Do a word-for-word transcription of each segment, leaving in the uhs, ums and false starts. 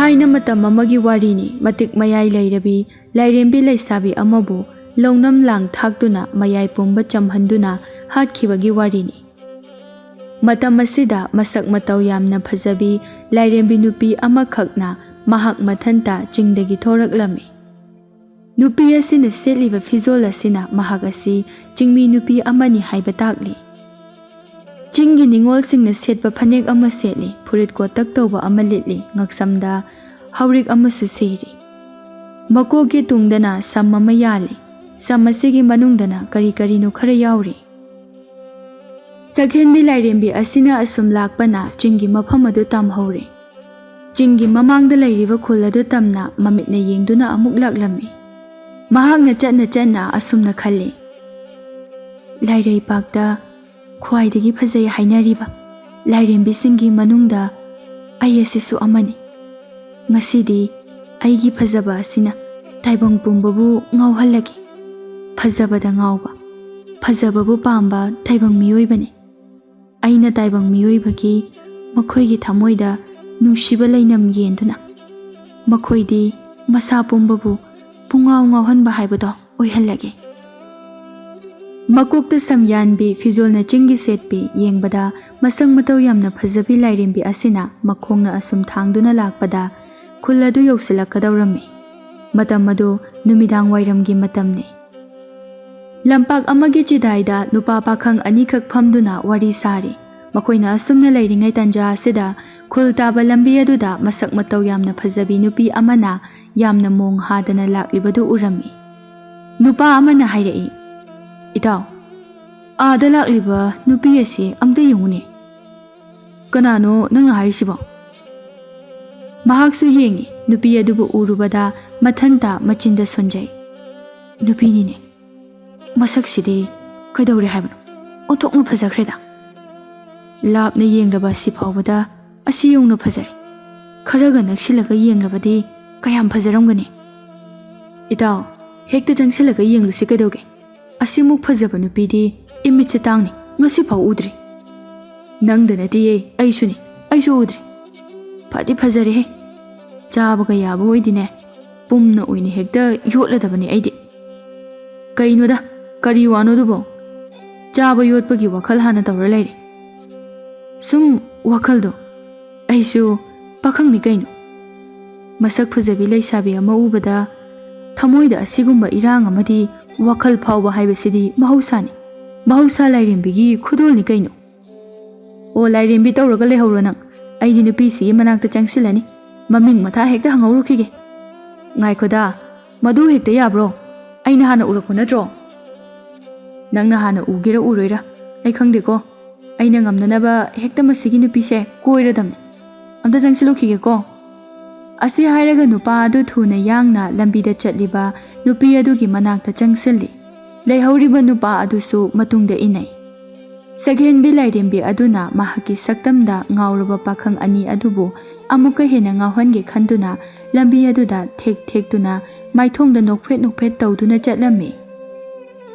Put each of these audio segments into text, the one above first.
ꯊꯥꯏꯅ ꯃꯇꯝ ꯑꯃꯒꯤ ꯋꯥꯔꯤꯅꯤ꯫ ꯃꯇꯤꯛ ꯃꯌꯥꯏ ꯂꯩꯔꯕꯤ ꯂꯥꯏꯔꯦꯝꯕꯤ ꯂꯩꯁꯥꯕꯤ ꯑꯃꯕꯨ ꯂꯧꯅꯝ ꯂꯥꯡ ꯊꯥꯛꯇꯨꯅ ꯃꯌꯥꯏ ꯄꯨꯝꯕ ꯆꯝꯍꯟꯗꯨꯅ ꯍꯥꯠꯈꯤꯕꯒꯤ ꯋꯥꯔꯤꯅꯤ꯫ ꯃꯇꯝ ꯑꯁꯤꯗ ꯃꯁꯛ ꯃꯇꯧ ꯌꯥꯝꯅ ꯐꯖꯕꯤ ꯂꯥꯏꯔꯦꯝꯕꯤ ꯅꯨꯄꯤ ꯑꯃꯈꯛꯅ ꯃꯍꯥꯛ ꯃꯊꯟꯇ ꯆꯤꯡꯗꯒꯤ ꯊꯣꯔꯛꯂꯝꯃꯤ꯫ ꯅꯨꯄꯤ ꯑꯁꯤꯅ ꯁꯦꯠꯂꯤꯕ ꯐꯤꯖꯣꯜ ꯑꯁꯤꯅ ꯃꯍꯥꯛ ꯑꯁꯤ ꯆꯤꯡꯃꯤ ꯅꯨꯄꯤ ꯑꯃꯅꯤ ꯍꯥꯏꯕ ꯇꯥꯛꯂꯤ꯫ ꯆꯤꯡꯒꯤ ꯅꯤꯉꯣꯜꯁꯤꯡꯅ ꯁꯦꯠꯄ ꯐꯅꯦꯛ ꯑꯃ ꯁꯦꯠꯂꯤ, ꯐꯨꯔꯤꯠ ꯀꯣꯇꯛ ꯇꯧꯕ ꯑꯃ ꯂꯤꯠꯂꯤ, ꯉꯛꯁꯝꯗ ꯍꯧꯔꯤꯛ ꯑꯃꯁꯨ ꯁꯤꯔꯤ꯫ ꯃꯀꯣꯛꯀꯤ ꯇꯨꯡꯗꯅ ꯁꯝ ꯑꯃ ꯌꯥꯜꯂꯤ꯫ ꯁꯝ ꯑꯁꯤꯒꯤ ꯃꯅꯨꯡꯗꯅ ꯀꯔꯤ ꯀꯔꯤꯅꯣ ꯈꯔ ꯌꯥꯎꯔꯤ꯫ ꯁꯛꯍꯦꯟꯕꯤ ꯂꯥꯏꯔꯦꯝꯕꯤ ꯑꯁꯤꯅ ꯑꯁꯨꯝ ꯂꯥꯛꯄꯅ ꯆꯤꯡꯒꯤ ꯃꯐꯝ ꯑꯗꯨ ꯇꯝꯍꯧꯔꯦ꯫ ꯆꯤꯡꯒꯤ ꯃꯃꯥꯡꯗ ꯂꯩꯔꯤꯕ ꯈꯨꯜ ꯑꯗꯨ ꯇꯝꯅ ꯃꯃꯤꯠꯅ ꯌꯦꯡꯗꯨꯅ ꯑꯃꯨꯛ ꯂꯥꯛꯂꯝꯃꯤ꯫ ꯃꯍꯥꯛꯅ ꯆꯠꯅ ꯆꯠꯅ ꯑꯁꯨꯝꯅ ꯈꯜꯂꯤ, "ꯂꯥꯏꯔꯩꯄꯥꯛꯇ ꯈ꯭ꯋꯥꯏꯗꯒꯤ ꯐꯖꯩ ꯍꯥꯏꯅꯔꯤꯕ ꯂꯥꯏꯔꯦꯝꯕꯤꯁꯤꯡꯒꯤ ꯃꯅꯨꯡꯗ ꯑꯩ ꯑꯁꯤꯁꯨ ꯑꯃꯅꯤ꯫ ꯉꯁꯤꯗꯤ ꯑꯩꯒꯤ ꯐꯖꯕ ꯑꯁꯤꯅ ꯇꯥꯏꯕꯪ ꯄꯨꯝꯕꯕꯨ ꯉꯥꯎꯍꯜꯂꯒꯦ꯫ ꯐꯖꯕꯗ ꯉꯥꯎꯕ, ꯐꯖꯕꯕꯨ ꯄꯥꯝꯕ ꯇꯥꯏꯕꯪ ꯃꯤꯑꯣꯏꯕꯅꯤ꯫ ꯑꯩꯅ ꯇꯥꯏꯕꯪ ꯃꯤꯑꯣꯏꯕꯒꯤ ꯃꯈꯣꯏꯒꯤ ꯊꯃꯣꯏꯗ ꯅꯨꯡꯁꯤꯕ ꯂꯩꯅꯝ ꯌꯦꯟꯗꯨꯅ ꯃꯈꯣꯏꯗꯤ ꯃꯁꯥ ꯄꯨꯝꯕꯕꯨ ꯄꯨꯡꯉꯥꯎ ꯉꯥꯎꯍꯟꯕ ꯍꯥꯏꯕꯗꯣ ꯑꯣꯏꯍꯜꯂꯒꯦ꯫" ꯃꯀꯣꯛꯇ ꯁꯝ ꯌꯥꯟꯕꯤ, ꯐꯤꯖꯣꯜꯅ ꯆꯤꯡꯒꯤ ꯁꯦꯠꯄꯤ, ꯌꯦꯡꯕꯗ ꯃꯁꯛ ꯃꯇꯧ ꯌꯥꯝꯅ ꯐꯖꯕꯤ ꯂꯥꯏꯔꯦꯝꯕꯤ ꯑꯁꯤꯅ ꯃꯈꯣꯡꯅ ꯑꯁꯨꯝ ꯊꯥꯡꯗꯨꯅ ꯂꯥꯛꯄꯗ ꯈꯨꯜ ꯑꯗꯨ ꯌꯧꯁꯤꯜꯂꯛꯀꯗꯧꯔꯝꯃꯤ꯫ ꯃꯇꯝ ꯑꯗꯨ ꯅꯨꯃꯤꯗꯥꯡ ꯋꯥꯏꯔꯝꯒꯤ ꯃꯇꯝꯅꯤ꯫ ꯂꯝꯄꯥꯛ ꯑꯃꯒꯤ ꯆꯤꯗꯥꯏꯗ ꯅꯨꯄꯥ ꯄꯥꯈꯪ ꯑꯅꯤꯈꯛ ꯐꯝꯗꯨꯅ ꯋꯥꯔꯤ ꯁꯥꯔꯤ꯫ ꯃꯈꯣꯏꯅ ꯑꯁꯨꯝꯅ ꯂꯩꯔꯤꯉꯩ ꯇꯟꯖꯥ ꯑꯁꯤꯗ ꯈꯨꯜ ꯇꯥꯕ ꯂꯝꯕꯤ ꯑꯗꯨꯗ ꯃꯁꯛ ꯃꯇꯧ ꯌꯥꯝꯅ ꯐꯖꯕꯤ ꯅꯨꯄꯤ ꯑꯃꯅ ꯌꯥꯝꯅ ꯃꯣꯡ ꯍꯥꯗꯅ ꯂꯥꯛꯂꯤꯕꯗꯨ ꯎꯔꯝꯃꯤ꯫ ꯅꯨꯄꯥ ꯑꯃꯅ ꯍꯥꯏꯔꯛꯏ, "ꯏꯇꯥꯎ, ꯑꯥꯗ ꯂꯥꯛꯂꯤꯕ ꯅꯨꯄꯤ ꯑꯁꯤ ꯑꯝꯇ ꯌꯦꯡꯉꯨꯅꯦ꯫ ꯀꯅꯥꯅꯣ ꯅꯪꯅ ꯍꯥꯏꯔꯤꯁꯤꯕꯣ?" ꯃꯍꯥꯛꯁꯨ ꯌꯦꯡꯉꯤ꯫ ꯅꯨꯄꯤ ꯑꯗꯨꯕꯨ ꯎꯔꯨꯕꯗ ꯃꯊꯟꯇ ꯃꯆꯤꯟꯗ ꯁꯣꯟꯖꯩ꯫ "ꯅꯨꯄꯤꯅꯤꯅꯦ꯫ ꯃꯁꯛꯁꯤꯗꯤ ꯀꯩꯗꯧꯔꯦ ꯍꯥꯏꯕꯅꯣ? ꯑꯣꯟꯊꯣꯛꯅ ꯐꯖꯈ꯭ꯔꯦꯗ꯫ ꯂꯥꯞꯅ ꯌꯦꯡꯂꯕ ꯑꯁꯤ ꯐꯥꯎꯕꯗ ꯑꯁꯤ ꯌꯧꯅ ꯐꯖꯔꯦ꯫ ꯈꯔꯒ ꯅꯛꯁꯤꯜꯂꯒ ꯌꯦꯡꯂꯕꯗꯤ ꯀꯌꯥꯝ ꯐꯖꯔꯝꯒꯅꯤ? ꯏꯇꯥꯎ, ꯍꯦꯛꯇ ꯆꯪꯁꯤꯜꯂꯒ ꯌꯦꯡꯂꯨꯁꯤ ꯀꯩꯗꯧꯒꯦ? ꯑꯁꯤꯃꯨꯛ ꯐꯖꯕ ꯅꯨꯄꯤꯗꯤ ꯏꯃꯤꯠꯁꯦ ꯇꯥꯡꯅꯤ, ꯉꯁꯤꯐꯥꯎ ꯎꯗ꯭ꯔꯤ꯫" "ꯅꯪꯗ ꯅꯠꯇꯤꯌꯦ, ꯑꯩꯁꯨꯅꯤ, ꯑꯩꯁꯨ ꯎꯗ꯭ꯔꯤ꯫ ꯐꯗꯤ ꯐꯖꯔꯦꯍꯦ꯫" ꯆꯥꯕꯒ ꯌꯥꯕ ꯑꯣꯏꯗꯤꯅꯦ, ꯄꯨꯝꯅ ꯑꯣꯏꯅ ꯍꯦꯛꯇ ꯌꯣꯠꯂꯗꯕꯅꯤ ꯑꯩꯗꯤ꯫ ꯀꯩꯅꯣꯗ, ꯀꯔꯤ ꯋꯥꯅꯣꯗꯨꯕꯣ? ꯆꯥꯕ ꯌꯣꯠꯄꯒꯤ ꯋꯥꯈꯜ ꯍꯥꯟꯅ ꯇꯧꯔ ꯂꯩꯔꯦ꯫ ꯁꯨꯝ ꯋꯥꯈꯜꯗꯣ꯫ ꯑꯩꯁꯨ ꯄꯥꯈꯪꯅꯤ ꯀꯩꯅꯣ꯫ ꯃꯁꯛ ꯐꯖꯕꯤ ꯂꯩꯁꯥꯕꯤ ꯑꯃ ꯎꯕꯗ ꯊꯃꯣꯏꯗ ꯑꯁꯤꯒꯨꯝꯕ ꯏꯔꯥꯡ ꯑꯃꯗꯤ ꯋꯥꯈꯜ ꯐꯥꯎꯕ ꯍꯥꯏꯕꯁꯤꯗꯤ ꯃꯍꯧꯁꯥꯅꯤ꯫ ꯃꯍꯧꯁꯥ ꯂꯥꯏꯔꯦꯝꯕꯤꯒꯤ ꯈꯨꯗꯣꯜꯅꯤ ꯀꯩꯅꯣ꯫ ꯑꯣ, ꯂꯥꯏꯔꯦꯝꯕꯤ ꯇꯧꯔꯒ ꯂꯩꯍꯧꯔꯣ ꯅꯪ꯫ ꯑꯩꯗꯤ ꯅꯨꯄꯤꯁꯤꯒꯤ ꯃꯅꯥꯛꯇ ꯆꯪꯁꯤꯜꯂꯅꯤ꯫ ꯃꯃꯤꯡ ꯃꯊꯥ ꯍꯦꯛꯇ ꯍꯪꯍꯧꯔꯨꯈꯤꯒꯦ꯫ ꯉꯥꯏꯈꯣꯗ, ꯃꯗꯨ ꯍꯦꯛꯇ ꯌꯥꯕ꯭ꯔꯣ? ꯑꯩꯅ ꯍꯥꯟꯅ ꯎꯔꯛꯄ ꯅꯠꯇ꯭ꯔꯣ? ꯅꯪꯅ ꯍꯥꯟꯅ ꯎꯒꯦꯔꯥ ꯎꯔꯣꯏꯔꯥ ꯑꯩ ꯈꯪꯗꯦꯀꯣ꯫ ꯑꯩꯅ ꯉꯝꯅꯅꯕ ꯍꯦꯛꯇ ꯃꯁꯤꯒꯤ ꯅꯨꯄꯤꯁꯦ ꯀꯣꯏꯔꯗꯝꯅꯤ꯫ ꯑꯝꯇ ꯆꯪꯁꯤꯜꯂꯨꯈꯤꯒꯦꯀꯣ꯫ ꯑꯁꯤ ꯍꯥꯏꯔꯒ ꯅꯨꯄꯥ ꯑꯗꯨ ꯊꯨꯅ ꯌꯥꯡꯅ ꯂꯝꯕꯤꯗ ꯆꯠꯂꯤꯕ ꯅꯨꯄꯤ ꯑꯗꯨꯒꯤ ꯃꯅꯥꯛꯇ ꯆꯪꯁꯤꯜꯂꯤ꯫ ꯂꯩꯍꯧꯔꯤꯕ ꯅꯨꯄꯥ ꯑꯗꯨꯁꯨ ꯃꯇꯨꯡꯗ ꯏꯟꯅꯩ꯫ ꯁꯛꯍꯦꯟꯕꯤ ꯂꯥꯏꯔꯦꯝꯕꯤ ꯑꯗꯨꯅ ꯃꯍꯥꯛꯀꯤ ꯁꯛꯇꯝꯗ ꯉꯥꯎꯔꯕ ꯄꯥꯈꯪ ꯑꯅꯤ ꯑꯗꯨꯕꯨ ꯑꯃꯨꯛꯀ ꯍꯦꯟꯅ ꯉꯥꯎꯍꯟꯒꯦ ꯈꯟꯗꯨꯅ ꯂꯝꯕꯤ ꯑꯗꯨꯗ ꯊꯦꯛ ꯊꯦꯛꯇꯨꯅ ꯃꯥꯏꯊꯣꯡꯗ ꯅꯣꯛꯐꯦꯠ ꯅꯣꯛꯐꯦꯠ ꯇꯧꯗꯨꯅ ꯆꯠꯂꯝꯃꯤ꯫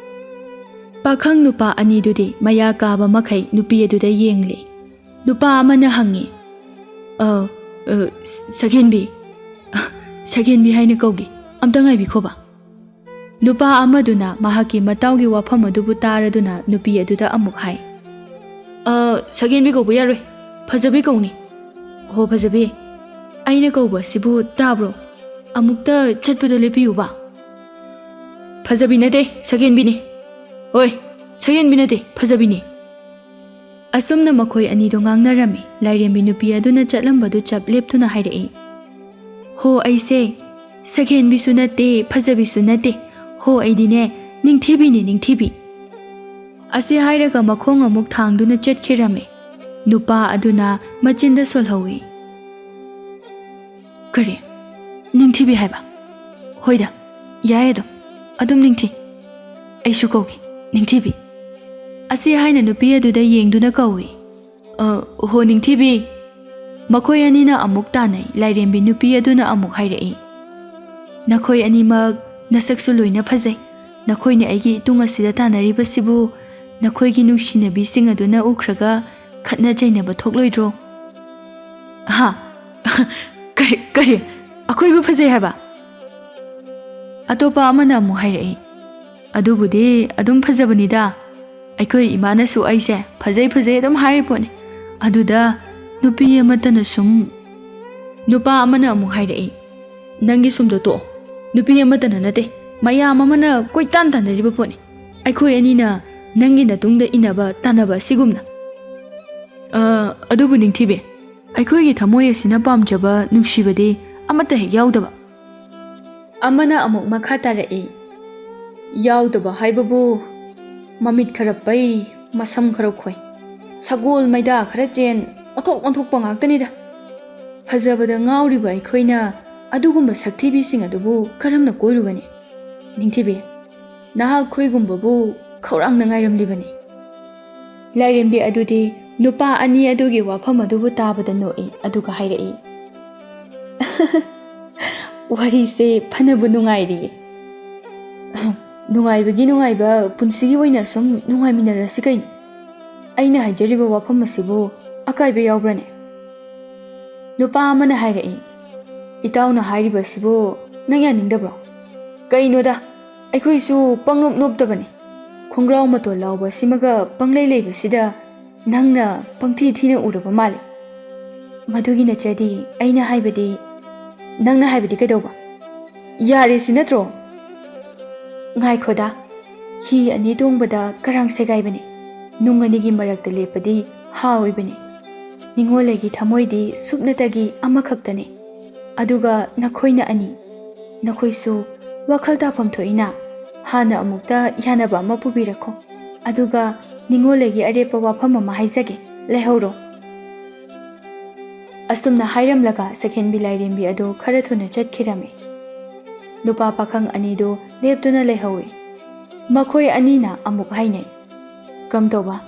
ꯄꯥꯈꯪ ꯅꯨꯄꯥ ꯑꯅꯤꯗꯨꯗꯤ ꯃꯌꯥ ꯀꯥꯕ ꯃꯈꯩ ꯅꯨꯄꯤ ꯑꯗꯨꯗ ꯌꯦꯡꯂꯤ꯫ ꯅꯨꯄꯥ ꯑꯃꯅ ꯍꯪꯉꯤ, "ꯑ, ꯑ, ꯁꯛꯍꯦꯟꯕꯤ, ꯁꯛꯍꯦꯟꯕꯤ ꯍꯥꯏꯅ ꯀꯧꯒꯦ, ꯑꯝꯇ ꯉꯥꯏꯕꯤꯈꯣꯕ꯫" ꯅꯨꯄꯥ ꯑꯃꯗꯨꯅ ꯃꯍꯥꯛꯀꯤ ꯃꯇꯥꯎꯒꯤ ꯋꯥꯐꯝ ꯑꯗꯨꯕꯨ ꯇꯥꯔꯗꯨꯅ ꯅꯨꯄꯤ ꯑꯗꯨꯗ ꯑꯃꯨꯛ ꯍꯥꯏ, "ꯑ, ꯁꯛꯍꯦꯟꯕꯤ ꯀꯧꯕ ꯌꯥꯔꯣꯏ, ꯐꯖꯕꯤ ꯀꯧꯅꯤ꯫ ꯍꯣ ꯐꯖꯕꯤ, ꯑꯩꯅ ꯀꯧꯕ ꯑꯁꯤꯕꯨ ꯇꯥꯕ꯭ꯔꯣ? ꯑꯃꯨꯛꯇ ꯆꯠꯄꯗꯣ ꯂꯦꯞꯄꯤꯌꯨꯕ꯫" "ꯐꯖꯕꯤ ꯅꯠꯇꯦ, ꯁꯛꯍꯦꯟꯕꯤꯅꯤ꯫ ꯍꯣꯏ, ꯁꯛꯍꯦꯟꯕꯤ ꯅꯠꯇꯦ, ꯐꯖꯕꯤꯅꯤ꯫" ꯑꯁꯨꯝꯅ ꯃꯈꯣꯏ ꯑꯅꯤꯗꯣ ꯉꯥꯡꯅꯔꯝꯃꯤ꯫ ꯂꯥꯏꯔꯦꯝꯕꯤ ꯅꯨꯄꯤ ꯑꯗꯨꯅ ꯆꯠꯂꯝꯕꯗꯨ ꯆꯞ ꯂꯦꯞꯇꯨꯅ ꯍꯥꯏꯔꯛꯏ, "ꯍꯣ ꯑꯩꯁꯦ ꯁꯛꯍꯦꯟꯕꯤꯁꯨ ꯅꯠꯇꯦ, ꯐꯖꯕꯤꯁꯨ ꯅꯠꯇꯦ꯫ ꯍꯣ ꯑꯩꯗꯤꯅꯦ ꯅꯤꯡꯊꯤꯕꯤꯅꯤ, ꯅꯤꯡꯊꯤꯕꯤ꯫" ꯑꯁꯤ ꯍꯥꯏꯔꯒ ꯃꯈꯣꯡ ꯑꯃꯨꯛ ꯊꯥꯡꯗꯨꯅ ꯆꯠꯈꯤꯔꯝꯃꯤ꯫ ꯅꯨꯄꯥ ꯑꯗꯨꯅ ꯃꯆꯤꯟꯗ ꯁꯣꯜꯍꯧꯏ꯫ "ꯀꯔꯤ? ꯅꯤꯡꯊꯤꯕꯤ ꯍꯥꯏꯕ? ꯍꯣꯏꯗ, ꯌꯥꯏ ꯑꯗꯨꯝ, ꯑꯗꯨꯝ ꯅꯤꯡꯊꯤ꯫ ꯑꯩꯁꯨ ꯀꯧꯒꯦ, ꯅꯤꯡꯊꯤꯕꯤ꯫" ꯑꯁꯤ ꯍꯥꯏꯅ ꯅꯨꯄꯤ ꯑꯗꯨꯗ ꯌꯦꯡꯗꯨꯅ ꯀꯧꯏ꯫ "ꯑ, ꯍꯣ ꯅꯤꯡꯊꯤꯕꯤ꯫" ꯃꯈꯣꯏ ꯑꯅꯤꯅ ꯑꯃꯨꯛ ꯇꯥꯟꯅꯩ꯫ ꯂꯥꯏꯔꯦꯝꯕꯤ ꯅꯨꯄꯤ ꯑꯗꯨꯅ ꯑꯃꯨꯛ ꯍꯥꯏꯔꯛꯏ, "ꯅꯈꯣꯏ ꯑꯅꯤꯃꯛ ꯅꯁꯛꯁꯨ ꯂꯣꯏꯅ ꯐꯖꯩ꯫ ꯅꯈꯣꯏꯅ ꯑꯩꯒꯤ ꯏꯇꯨꯡ ꯑꯁꯤꯗ ꯇꯥꯟꯅꯔꯤꯕꯁꯤꯕꯨ ꯅꯈꯣꯏꯒꯤ ꯅꯨꯡꯁꯤꯅꯕꯤꯁꯤꯡ ꯑꯗꯨꯅ ꯎꯈ꯭ꯔꯒ ꯈꯠꯅ ꯆꯩꯅꯕ ꯊꯣꯛꯂꯣꯏꯗ꯭ꯔꯣ?" "ꯍꯥ? ꯀ-, "ꯀꯔꯤ? ꯑꯩꯈꯣꯏꯕꯨ ꯐꯖꯩ ꯍꯥꯏꯕ?" ꯑꯇꯣꯞꯄ ꯑꯃꯅ ꯑꯃꯨꯛ ꯍꯥꯏꯔꯛꯏ, "ꯑꯗꯨꯕꯨꯗꯤ ꯑꯗꯨꯝ ꯐꯖꯕꯅꯤꯗ꯫ ꯑꯩꯈꯣꯏ ꯏꯃꯥꯅꯁꯨ ꯑꯩꯁꯦ ꯐꯖꯩ ꯐꯖꯩ ꯑꯗꯨꯝ ꯍꯥꯏꯔꯤ ꯄꯣꯠꯅꯤ꯫ ꯑꯗꯨꯗ ꯅꯨꯄꯤ ꯑꯃꯠꯇꯅ ꯁꯨꯝ," ꯅꯨꯄꯥ ꯑꯃꯅ ꯑꯃꯨꯛ ꯍꯥꯏꯔꯛꯏ, "ꯅꯪꯒꯤ ꯁꯨꯝꯗꯣ ꯇꯣꯛꯑꯣ꯫ ꯅꯨꯄꯤ ꯑꯃꯠꯇꯅ ꯅꯠꯇꯦ, ꯃꯌꯥꯝ ꯑꯃꯅ ꯀꯣꯏꯇꯥꯟ ꯇꯥꯟꯅꯔꯤꯕ ꯄꯣꯠꯅꯤ꯫ ꯑꯩꯈꯣꯏ ꯑꯅꯤꯅ ꯅꯪꯒꯤ ꯅꯇꯨꯡꯗ ꯏꯟꯅꯕ ꯇꯥꯟꯅꯕ ꯑꯁꯤꯒꯨꯝꯅ꯫ ꯑ, ꯑꯗꯨꯕꯨ ꯅꯤꯡꯊꯤꯕꯤ, ꯑꯩꯈꯣꯏꯒꯤ ꯊꯃꯣꯏ ꯑꯁꯤꯅ ꯄꯥꯝꯖꯕ ꯅꯨꯡꯁꯤꯕꯗꯤ ꯑꯃꯠꯇ ꯍꯦꯛ ꯌꯥꯎꯗꯕ꯫" ꯑꯃꯅ ꯑꯃꯨꯛ ꯃꯈꯥ ꯇꯥꯔꯛꯏ, "ꯌꯥꯎꯗꯕ ꯍꯥꯏꯕꯕꯨ ꯃꯃꯤꯠ ꯈꯔ ꯄꯩ, ꯃꯁꯝ ꯈꯔ ꯈꯣꯏ, ꯁꯒꯣꯜ ꯃꯩꯗꯥ ꯈꯔ ꯆꯦꯟ, ꯑꯣꯟꯊꯣꯛ ꯑꯣꯟꯊꯣꯛꯄ ꯉꯥꯛꯇꯅꯤꯗ꯫ ꯐꯖꯕꯗ ꯉꯥꯎꯔꯤꯕ ꯑꯩꯈꯣꯏꯅ ꯑꯗꯨꯒꯨꯝꯕ ꯁꯛꯊꯤꯕꯤꯁꯤꯡ ꯑꯗꯨꯕꯨ ꯀꯔꯝꯅ ꯀꯣꯏꯔꯨꯒꯅꯤ? ꯅꯤꯡꯊꯤꯕꯤ, ꯅꯍꯥꯛ ꯑꯩꯈꯣꯏꯒꯨꯝꯕꯕꯨ ꯈꯧꯔꯥꯡꯅ ꯉꯥꯏꯔꯝꯂꯤꯕꯅꯤ꯫" ꯂꯥꯏꯔꯦꯝꯕꯤ ꯑꯗꯨꯗꯤ ꯅꯨꯄꯥ ꯑꯅꯤ ꯑꯗꯨꯒꯤ ꯋꯥꯐꯝ ꯑꯗꯨꯕꯨ ꯇꯥꯕꯗ ꯅꯣꯛꯏ, ꯑꯗꯨꯒ ꯍꯥꯏꯔꯛꯏ, "ꯋꯥꯔꯤꯁꯦ ꯐꯅꯕꯨ ꯅꯨꯡꯉꯥꯏꯔꯤꯌꯦ꯫ ꯅꯨꯡꯉꯥꯏꯕꯒꯤ ꯅꯨꯡꯉꯥꯏꯕ, ꯄꯨꯟꯁꯤꯒꯤ ꯑꯣꯏꯅ ꯁꯨꯝ ꯅꯨꯡꯉꯥꯏꯃꯤꯟꯅꯔꯁꯤ ꯀꯩꯅꯣ꯫ ꯑꯩꯅ ꯍꯥꯏꯖꯔꯤꯕ ꯋꯥꯐꯝ ꯑꯁꯤꯕꯨ ꯑꯀꯥꯏꯕ ꯌꯥꯎꯕ꯭ꯔꯅꯦ?" ꯅꯨꯄꯥ ꯑꯃꯅ ꯍꯥꯏꯔꯛꯏ, "ꯏꯇꯥꯎꯅ ꯍꯥꯏꯔꯤꯕꯁꯤꯕꯨ ꯅꯪ ꯌꯥꯅꯤꯡꯗꯕ꯭ꯔꯣ? ꯀꯩꯅꯣꯗ, ꯑꯩꯈꯣꯏꯁꯨ ꯄꯪꯅꯣꯞ ꯅꯣꯞꯇꯕꯅꯤ꯫ ꯈꯣꯡꯒ꯭ꯔꯥꯎ ꯃꯇꯣꯟ ꯂꯥꯎꯕ ꯑꯁꯤꯃꯒ ꯄꯪꯂꯩ ꯂꯩꯕꯁꯤꯗ ꯅꯪꯅ ꯄꯪꯊꯤ ꯊꯤꯅ ꯎꯔꯕ ꯃꯥꯜꯂꯦ꯫" "ꯃꯗꯨꯒꯤ ꯅꯠꯆꯗꯦ, ꯑꯩꯅ ꯍꯥꯏꯕꯗꯤ꯫" "ꯅꯪꯅ ꯍꯥꯏꯕꯗꯤ ꯀꯩꯗꯧꯕ? ꯌꯥꯔꯦ ꯁꯤ ꯅꯠꯇ꯭ꯔꯣ?" "ꯉꯥꯏꯈꯣꯗ, ꯍꯤ ꯑꯅꯤ ꯇꯣꯡꯕꯗ ꯀꯔꯥꯡ ꯁꯦꯒꯥꯏꯕꯅꯤ, ꯅꯨꯡ ꯑꯅꯤꯒꯤ ꯃꯔꯛꯇ ꯂꯦꯞꯄꯗꯤ ꯍꯥ ꯑꯣꯏꯕꯅꯤ꯫ ꯅꯤꯉꯣꯜꯂꯩꯒꯤ ꯊꯃꯣꯏꯗꯤ ꯁꯨꯞꯅꯇꯒꯤ ꯑꯃꯈꯛꯇꯅꯤ꯫ ꯑꯗꯨꯒ ꯅꯈꯣꯏꯅ ꯑꯅꯤ, ꯅꯈꯣꯏꯁꯨ ꯋꯥꯈꯜ ꯇꯥꯐꯝ ꯊꯣꯛꯏꯅ꯫ ꯍꯥꯟꯅ ꯑꯃꯨꯛꯇ ꯌꯥꯅꯕ ꯑꯃ ꯄꯨꯕꯤꯔꯛꯈꯣ꯫ ꯑꯗꯨꯒ ꯅꯤꯉꯣꯜꯂꯩꯒꯤ ꯑꯔꯦꯞꯄ ꯋꯥꯐꯝ ꯑꯃ ꯍꯥꯏꯖꯒꯦ, ꯂꯩꯍꯧꯔꯣ꯫" ꯑꯁꯨꯝꯅ ꯍꯥꯏꯔꯝꯂꯒ ꯁꯛꯍꯦꯟꯕꯤ ꯂꯥꯏꯔꯦꯝꯕꯤ ꯑꯗꯨ ꯈꯔ ꯊꯨꯅ ꯆꯠꯈꯤꯔꯝꯃꯤ꯫ ꯅꯨꯄꯥ ꯄꯥꯈꯪ ꯑꯅꯤꯗꯨ ꯂꯦꯞꯇꯨꯅ ꯂꯩꯍꯧꯏ꯫ ꯃꯈꯣꯏ ꯑꯅꯤꯅ ꯑꯃꯨꯛ ꯍꯥꯏꯅꯩ, "ꯀꯝ ꯇꯧꯕ?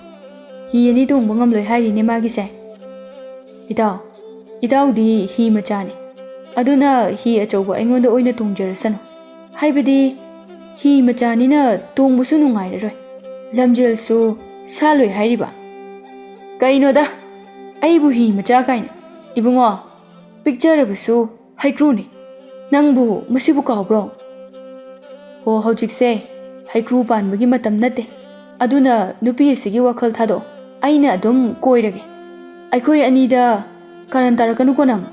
ꯍꯤ ꯑꯅꯤ ꯇꯣꯡꯕ ꯉꯝꯂꯣꯏ ꯍꯥꯏꯔꯤꯅꯦ ꯃꯥꯒꯤꯁꯦ?" "ꯏꯇꯥꯎ, ꯏꯇꯥꯎꯗꯤ ꯍꯤ ꯃꯆꯥꯅꯤ, ꯑꯗꯨꯅ ꯍꯤ ꯑꯆꯧꯕ ꯑꯩꯉꯣꯟꯗ ꯑꯣꯏꯅ ꯇꯣꯡꯖꯔꯁꯅꯨ꯫ ꯍꯥꯏꯕꯗꯤ ꯍꯤ ꯃꯆꯥꯅꯤꯅ ꯇꯣꯡꯕꯁꯨ ꯅꯨꯡꯉꯥꯏꯔꯔꯣꯏ, ꯂꯝꯖꯦꯜꯁꯨ ꯁꯥꯜꯂꯣꯏ ꯍꯥꯏꯔꯤꯕ?" "ꯀꯩꯅꯣꯗ, ꯑꯩꯕꯨ ꯍꯤ ꯃꯆꯥ ꯀꯥꯏꯅ? ꯏꯕꯨꯡꯉꯣ, ꯄꯤꯛꯆꯔꯕꯁꯨ ꯍꯩꯀ꯭ꯔꯨꯅꯤ꯫ ꯅꯪꯕꯨ ꯃꯁꯤꯕꯨ ꯀꯥꯎꯕ꯭ꯔꯣ? ꯍꯣ, ꯍꯧꯖꯤꯛꯁꯦ ꯍꯩꯀ꯭ꯔꯨ ꯄꯥꯟꯕꯒꯤ ꯃꯇꯝ ꯅꯠꯇꯦ꯫ ꯑꯗꯨꯅ ꯅꯨꯄꯤ ꯑꯁꯤꯒꯤ ꯋꯥꯈꯜ ꯊꯥꯗꯣꯛꯑꯣ꯫ ꯑꯩꯅ ꯑꯗꯨꯝ ꯀꯣꯏꯔꯒꯦ꯫ ꯑꯩꯈꯣꯏ ꯑꯅꯤꯗ ꯀꯔꯟ ꯇꯥꯔꯛꯀꯅꯨꯀꯣ ꯅꯪ꯫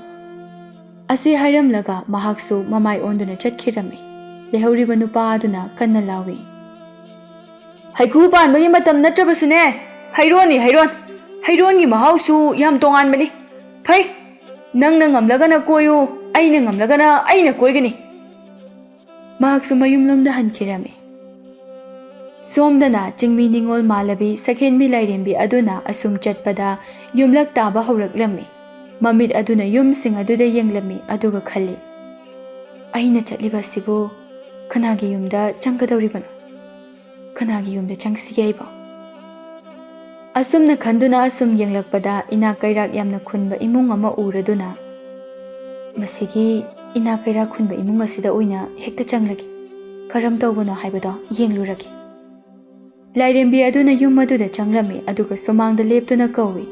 ꯑꯁꯤ ꯍꯥꯏꯔꯝꯂꯒ ꯃꯍꯥꯛꯁꯨ ꯃꯃꯥꯏ ꯑꯣꯟꯗꯨꯅ ꯆꯠꯈꯤꯔꯝꯃꯤ꯫ ꯂꯩꯍꯧꯔꯤꯕ ꯅꯨꯄꯥ ꯑꯗꯨꯅ ꯀꯟꯅ ꯂꯥꯎꯏ, "ꯍꯩꯀ꯭ꯔꯨ ꯄꯥꯟꯕꯒꯤ ꯃꯇꯝ ꯅꯠꯇ꯭ꯔꯕꯁꯨꯅꯦ, ꯍꯩꯔꯣꯟꯅꯤ ꯍꯩꯔꯣꯟ꯫ ꯍꯩꯔꯣꯟꯒꯤ ꯃꯍꯥꯎꯁꯨ ꯌꯥꯝ ꯇꯣꯉꯥꯟꯕꯅꯤ꯫ ꯐꯩ, ꯅꯪꯅ ꯉꯝꯂꯒꯅ ꯀꯣꯏꯌꯨ, ꯑꯩꯅ ꯉꯝꯂꯒꯅ ꯑꯩꯅ ꯀꯣꯏꯒꯅꯤ꯫" ꯃꯍꯥꯛꯁꯨ ꯃꯌꯨꯝꯂꯣꯝꯗ ꯍꯟꯈꯤꯔꯝꯃꯤ꯫ ꯁꯣꯝꯗꯅ ꯆꯤꯡꯃꯤ ꯅꯤꯉꯣꯜ ꯃꯥꯂꯕꯤ, ꯁꯛꯍꯦꯟꯕꯤ ꯂꯥꯏꯔꯦꯝꯕꯤ ꯑꯗꯨꯅ ꯑꯁꯨꯝ ꯆꯠꯄꯗ ꯌꯨꯝꯂꯛ ꯇꯥꯕ ꯍꯧꯔꯛꯂꯝꯃꯤ꯫ ꯃꯃꯤꯠ ꯑꯗꯨꯅ ꯌꯨꯝꯁꯤꯡ ꯑꯗꯨꯗ ꯌꯦꯡꯂꯝꯃꯤ, ꯑꯗꯨꯒ ꯈꯜꯂꯤ, "ꯑꯩꯅ ꯆꯠꯂꯤꯕ ꯑꯁꯤꯕꯨ ꯀꯅꯥꯒꯤ ꯌꯨꯝꯗ ꯆꯪꯒꯗꯧꯔꯤꯕꯅꯣ? ꯀꯅꯥꯒꯤ ꯌꯨꯝꯗ ꯆꯪꯁꯤꯒꯦ ꯑꯩꯕꯣ?" ꯑꯁꯨꯝꯅ ꯈꯟꯗꯨꯅ ꯑꯁꯨꯝ ꯌꯦꯡꯂꯛꯄꯗ ꯏꯅꯥꯛ ꯀꯩꯔꯥꯛ ꯌꯥꯝꯅ ꯈꯨꯟꯕ ꯏꯃꯨꯡ ꯑꯃ ꯎꯔꯗꯨꯅ, "ꯃꯁꯤꯒꯤ ꯏꯅꯥꯛ ꯀꯩꯔꯥꯛ ꯈꯨꯟꯕ ꯏꯃꯨꯡ ꯑꯁꯤꯗ ꯑꯣꯏꯅ ꯍꯦꯛꯇ ꯆꯪꯂꯒꯦ꯫ ꯀꯔꯝ ꯇꯧꯕꯅꯣ ꯍꯥꯏꯕꯗꯣ ꯌꯦꯡꯂꯨꯔꯒꯦ꯫" ꯂꯥꯏꯔꯦꯝꯕꯤ ꯑꯗꯨꯅ ꯌꯨꯝ ꯑꯗꯨꯗ ꯆꯪꯂꯝꯃꯤ, ꯑꯗꯨꯒ ꯁꯨꯃꯥꯡꯗ ꯂꯦꯞꯇꯨꯅ ꯀꯧꯏ,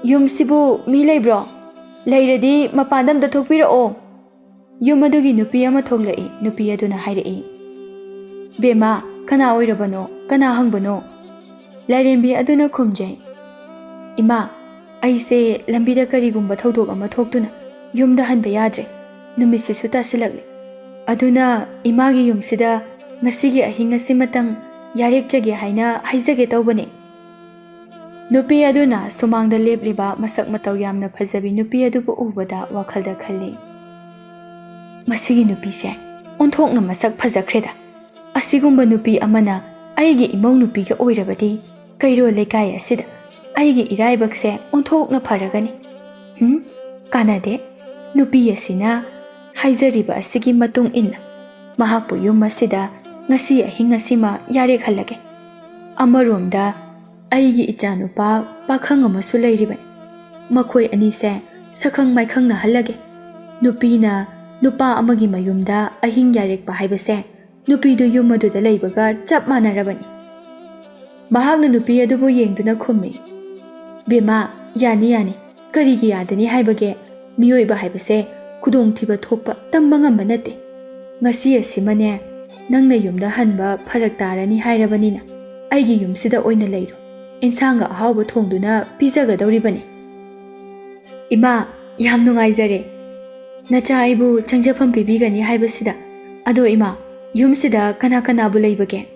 "ꯌꯨꯝꯁꯤꯕꯨ ꯃꯤ ꯂꯩꯕ꯭ꯔꯣ? ꯂꯩꯔꯗꯤ ꯃꯄꯥꯟꯗ ꯑꯝꯇ ꯊꯣꯛꯄꯤꯔꯛꯑꯣ꯫" ꯌꯨꯝ ꯑꯗꯨꯒꯤ ꯅꯨꯄꯤ ꯑꯃ ꯊꯣꯛꯂꯛꯏ꯫ ꯅꯨꯄꯤ ꯑꯗꯨꯅ ꯍꯥꯏꯔꯛꯏ, "ꯕꯦꯝꯃ, ꯀꯅꯥ ꯑꯣꯏꯔꯕꯅꯣ? ꯀꯅꯥ ꯍꯪꯕꯅꯣ?" ꯂꯥꯏꯔꯦꯝꯕꯤ ꯑꯗꯨꯅ ꯈꯨꯝꯖꯩ, "ꯏꯃꯥ, ꯑꯩꯁꯦ ꯂꯝꯕꯤꯗ ꯀꯔꯤꯒꯨꯝꯕ ꯊꯧꯗꯣꯛ ꯑꯃ ꯊꯣꯛꯇꯨꯅ ꯌꯨꯝꯗ ꯍꯟꯕ ꯌꯥꯗ꯭ꯔꯦ꯫ ꯅꯨꯃꯤꯠꯁꯤꯁꯨ ꯇꯥꯁꯤꯜꯂꯛꯂꯦ꯫ ꯑꯗꯨꯅ ꯏꯃꯥꯒꯤ ꯌꯨꯝꯁꯤꯗ ꯉꯁꯤꯒꯤ ꯑꯍꯤꯡ ꯑꯁꯤꯃꯇꯪ ꯌꯥꯔꯦꯛꯆꯒꯦ ꯍꯥꯏꯅ ꯍꯥꯏꯖꯒꯦ ꯇꯧꯕꯅꯦ꯫" ꯅꯨꯄꯤ ꯑꯗꯨꯅ ꯁꯨꯃꯥꯡꯗ ꯂꯦꯞꯂꯤꯕ ꯃꯁꯛ ꯃꯇꯧ ꯌꯥꯝꯅ ꯐꯖꯕꯤ ꯅꯨꯄꯤ ꯑꯗꯨꯕꯨ ꯎꯕꯗ ꯋꯥꯈꯜꯗ ꯈꯜꯂꯤ, "ꯃꯁꯤꯒꯤ ꯅꯨꯄꯤꯁꯦ ꯑꯣꯟꯊꯣꯛꯅ ꯃꯁꯛ ꯐꯖꯈ꯭ꯔꯦꯗ꯫ ꯑꯁꯤꯒꯨꯝꯕ ꯅꯨꯄꯤ ꯑꯃꯅ ꯑꯩꯒꯤ ꯏꯃꯧ ꯅꯨꯄꯤꯒ ꯑꯣꯏꯔꯕꯗꯤ ꯀꯩꯔꯣꯜ ꯂꯩꯀꯥꯏ ꯑꯁꯤꯗ ꯑꯩꯒꯤ ꯏꯔꯥꯏꯕꯛꯁꯦ ꯑꯣꯟꯊꯣꯛꯅ ꯐꯔꯒꯅꯤ꯫ ꯍꯨꯝ, ꯀꯥꯟꯅꯗꯦ꯫ ꯅꯨꯄꯤ ꯑꯁꯤꯅ ꯍꯥꯏꯖꯔꯤꯕ ꯑꯁꯤꯒꯤ ꯃꯇꯨꯡ ꯏꯟꯅ ꯃꯍꯥꯛꯄꯨ ꯌꯨꯝ ꯑꯁꯤꯗ ꯉꯁꯤ ꯑꯍꯤꯡ ꯑꯁꯤꯃ ꯌꯥꯔꯦꯛꯍꯜꯂꯒꯦ꯫" ꯑꯃꯔꯣꯝꯗ ꯑꯩꯒꯤ ꯏꯆꯥꯅꯨꯄꯥ ꯄꯥꯈꯪ ꯑꯃꯁꯨ ꯂꯩꯔꯤꯕꯅꯤ꯫ ꯃꯈꯣꯏ ꯑꯅꯤꯁꯦ ꯁꯛꯈꯪ ꯃꯥꯏꯈꯪꯅꯍꯜꯂꯒꯦ꯫ ꯅꯨꯄꯤꯅ ꯅꯨꯄꯥ ꯑꯃꯒꯤ ꯃꯌꯨꯝꯗ ꯑꯍꯤꯡ ꯌꯥꯔꯦꯛꯄ ꯍꯥꯏꯕꯁꯦ ꯅꯨꯄꯤꯗꯨ ꯌꯨꯝ ꯑꯗꯨꯗ ꯂꯩꯕꯒ ꯆꯞ ꯃꯥꯟꯅꯔꯕꯅꯤ꯫ ꯃꯍꯥꯛꯅ ꯅꯨꯄꯤ ꯑꯗꯨꯕꯨ ꯌꯦꯡꯗꯨꯅ ꯈꯨꯝꯃꯤ, "ꯕꯦꯝꯃ, ꯌꯥꯅꯤ, ꯌꯥꯅꯤ꯫ ꯀꯔꯤꯒꯤ ꯌꯥꯗꯅꯤ ꯍꯥꯏꯕꯒꯦ? ꯃꯤꯑꯣꯏꯕ ꯍꯥꯏꯕꯁꯦ ꯈꯨꯗꯣꯡꯊꯤꯕ ꯊꯣꯛꯄ ꯇꯝꯕ ꯉꯝꯕ ꯅꯠꯇꯦ꯫ ꯉꯁꯤ ꯑꯁꯤꯃꯅꯦ, ꯅꯪꯅ ꯌꯨꯝꯗ ꯍꯟꯕ ꯐꯔꯛ ꯇꯥꯔꯅꯤ ꯍꯥꯏꯔꯕꯅꯤꯅ, ꯑꯩꯒꯤ ꯌꯨꯝꯁꯤꯗ ꯑꯣꯏꯅ ꯂꯩꯔꯣ꯫ ꯏꯟꯁꯥꯡꯒ ꯑꯍꯥꯎꯕ ꯊꯣꯡꯗꯨꯅ ꯄꯤꯖꯒꯗꯧꯔꯤꯕꯅꯤ꯫ ꯏꯃꯥ, ꯌꯥꯝ ꯅꯨꯡꯉꯥꯏꯖꯔꯦ ꯅꯆꯥ ꯑꯩꯕꯨ ꯆꯪꯖꯐꯝ ꯄꯤꯕꯤꯒꯅꯤ ꯍꯥꯏꯕꯁꯤꯗ꯫ ꯑꯗꯣ ꯏꯃꯥ, ꯌꯨꯝꯁꯤꯗ ꯀꯅꯥ ꯀꯅꯥꯕꯨ ꯂꯩꯕꯒꯦ?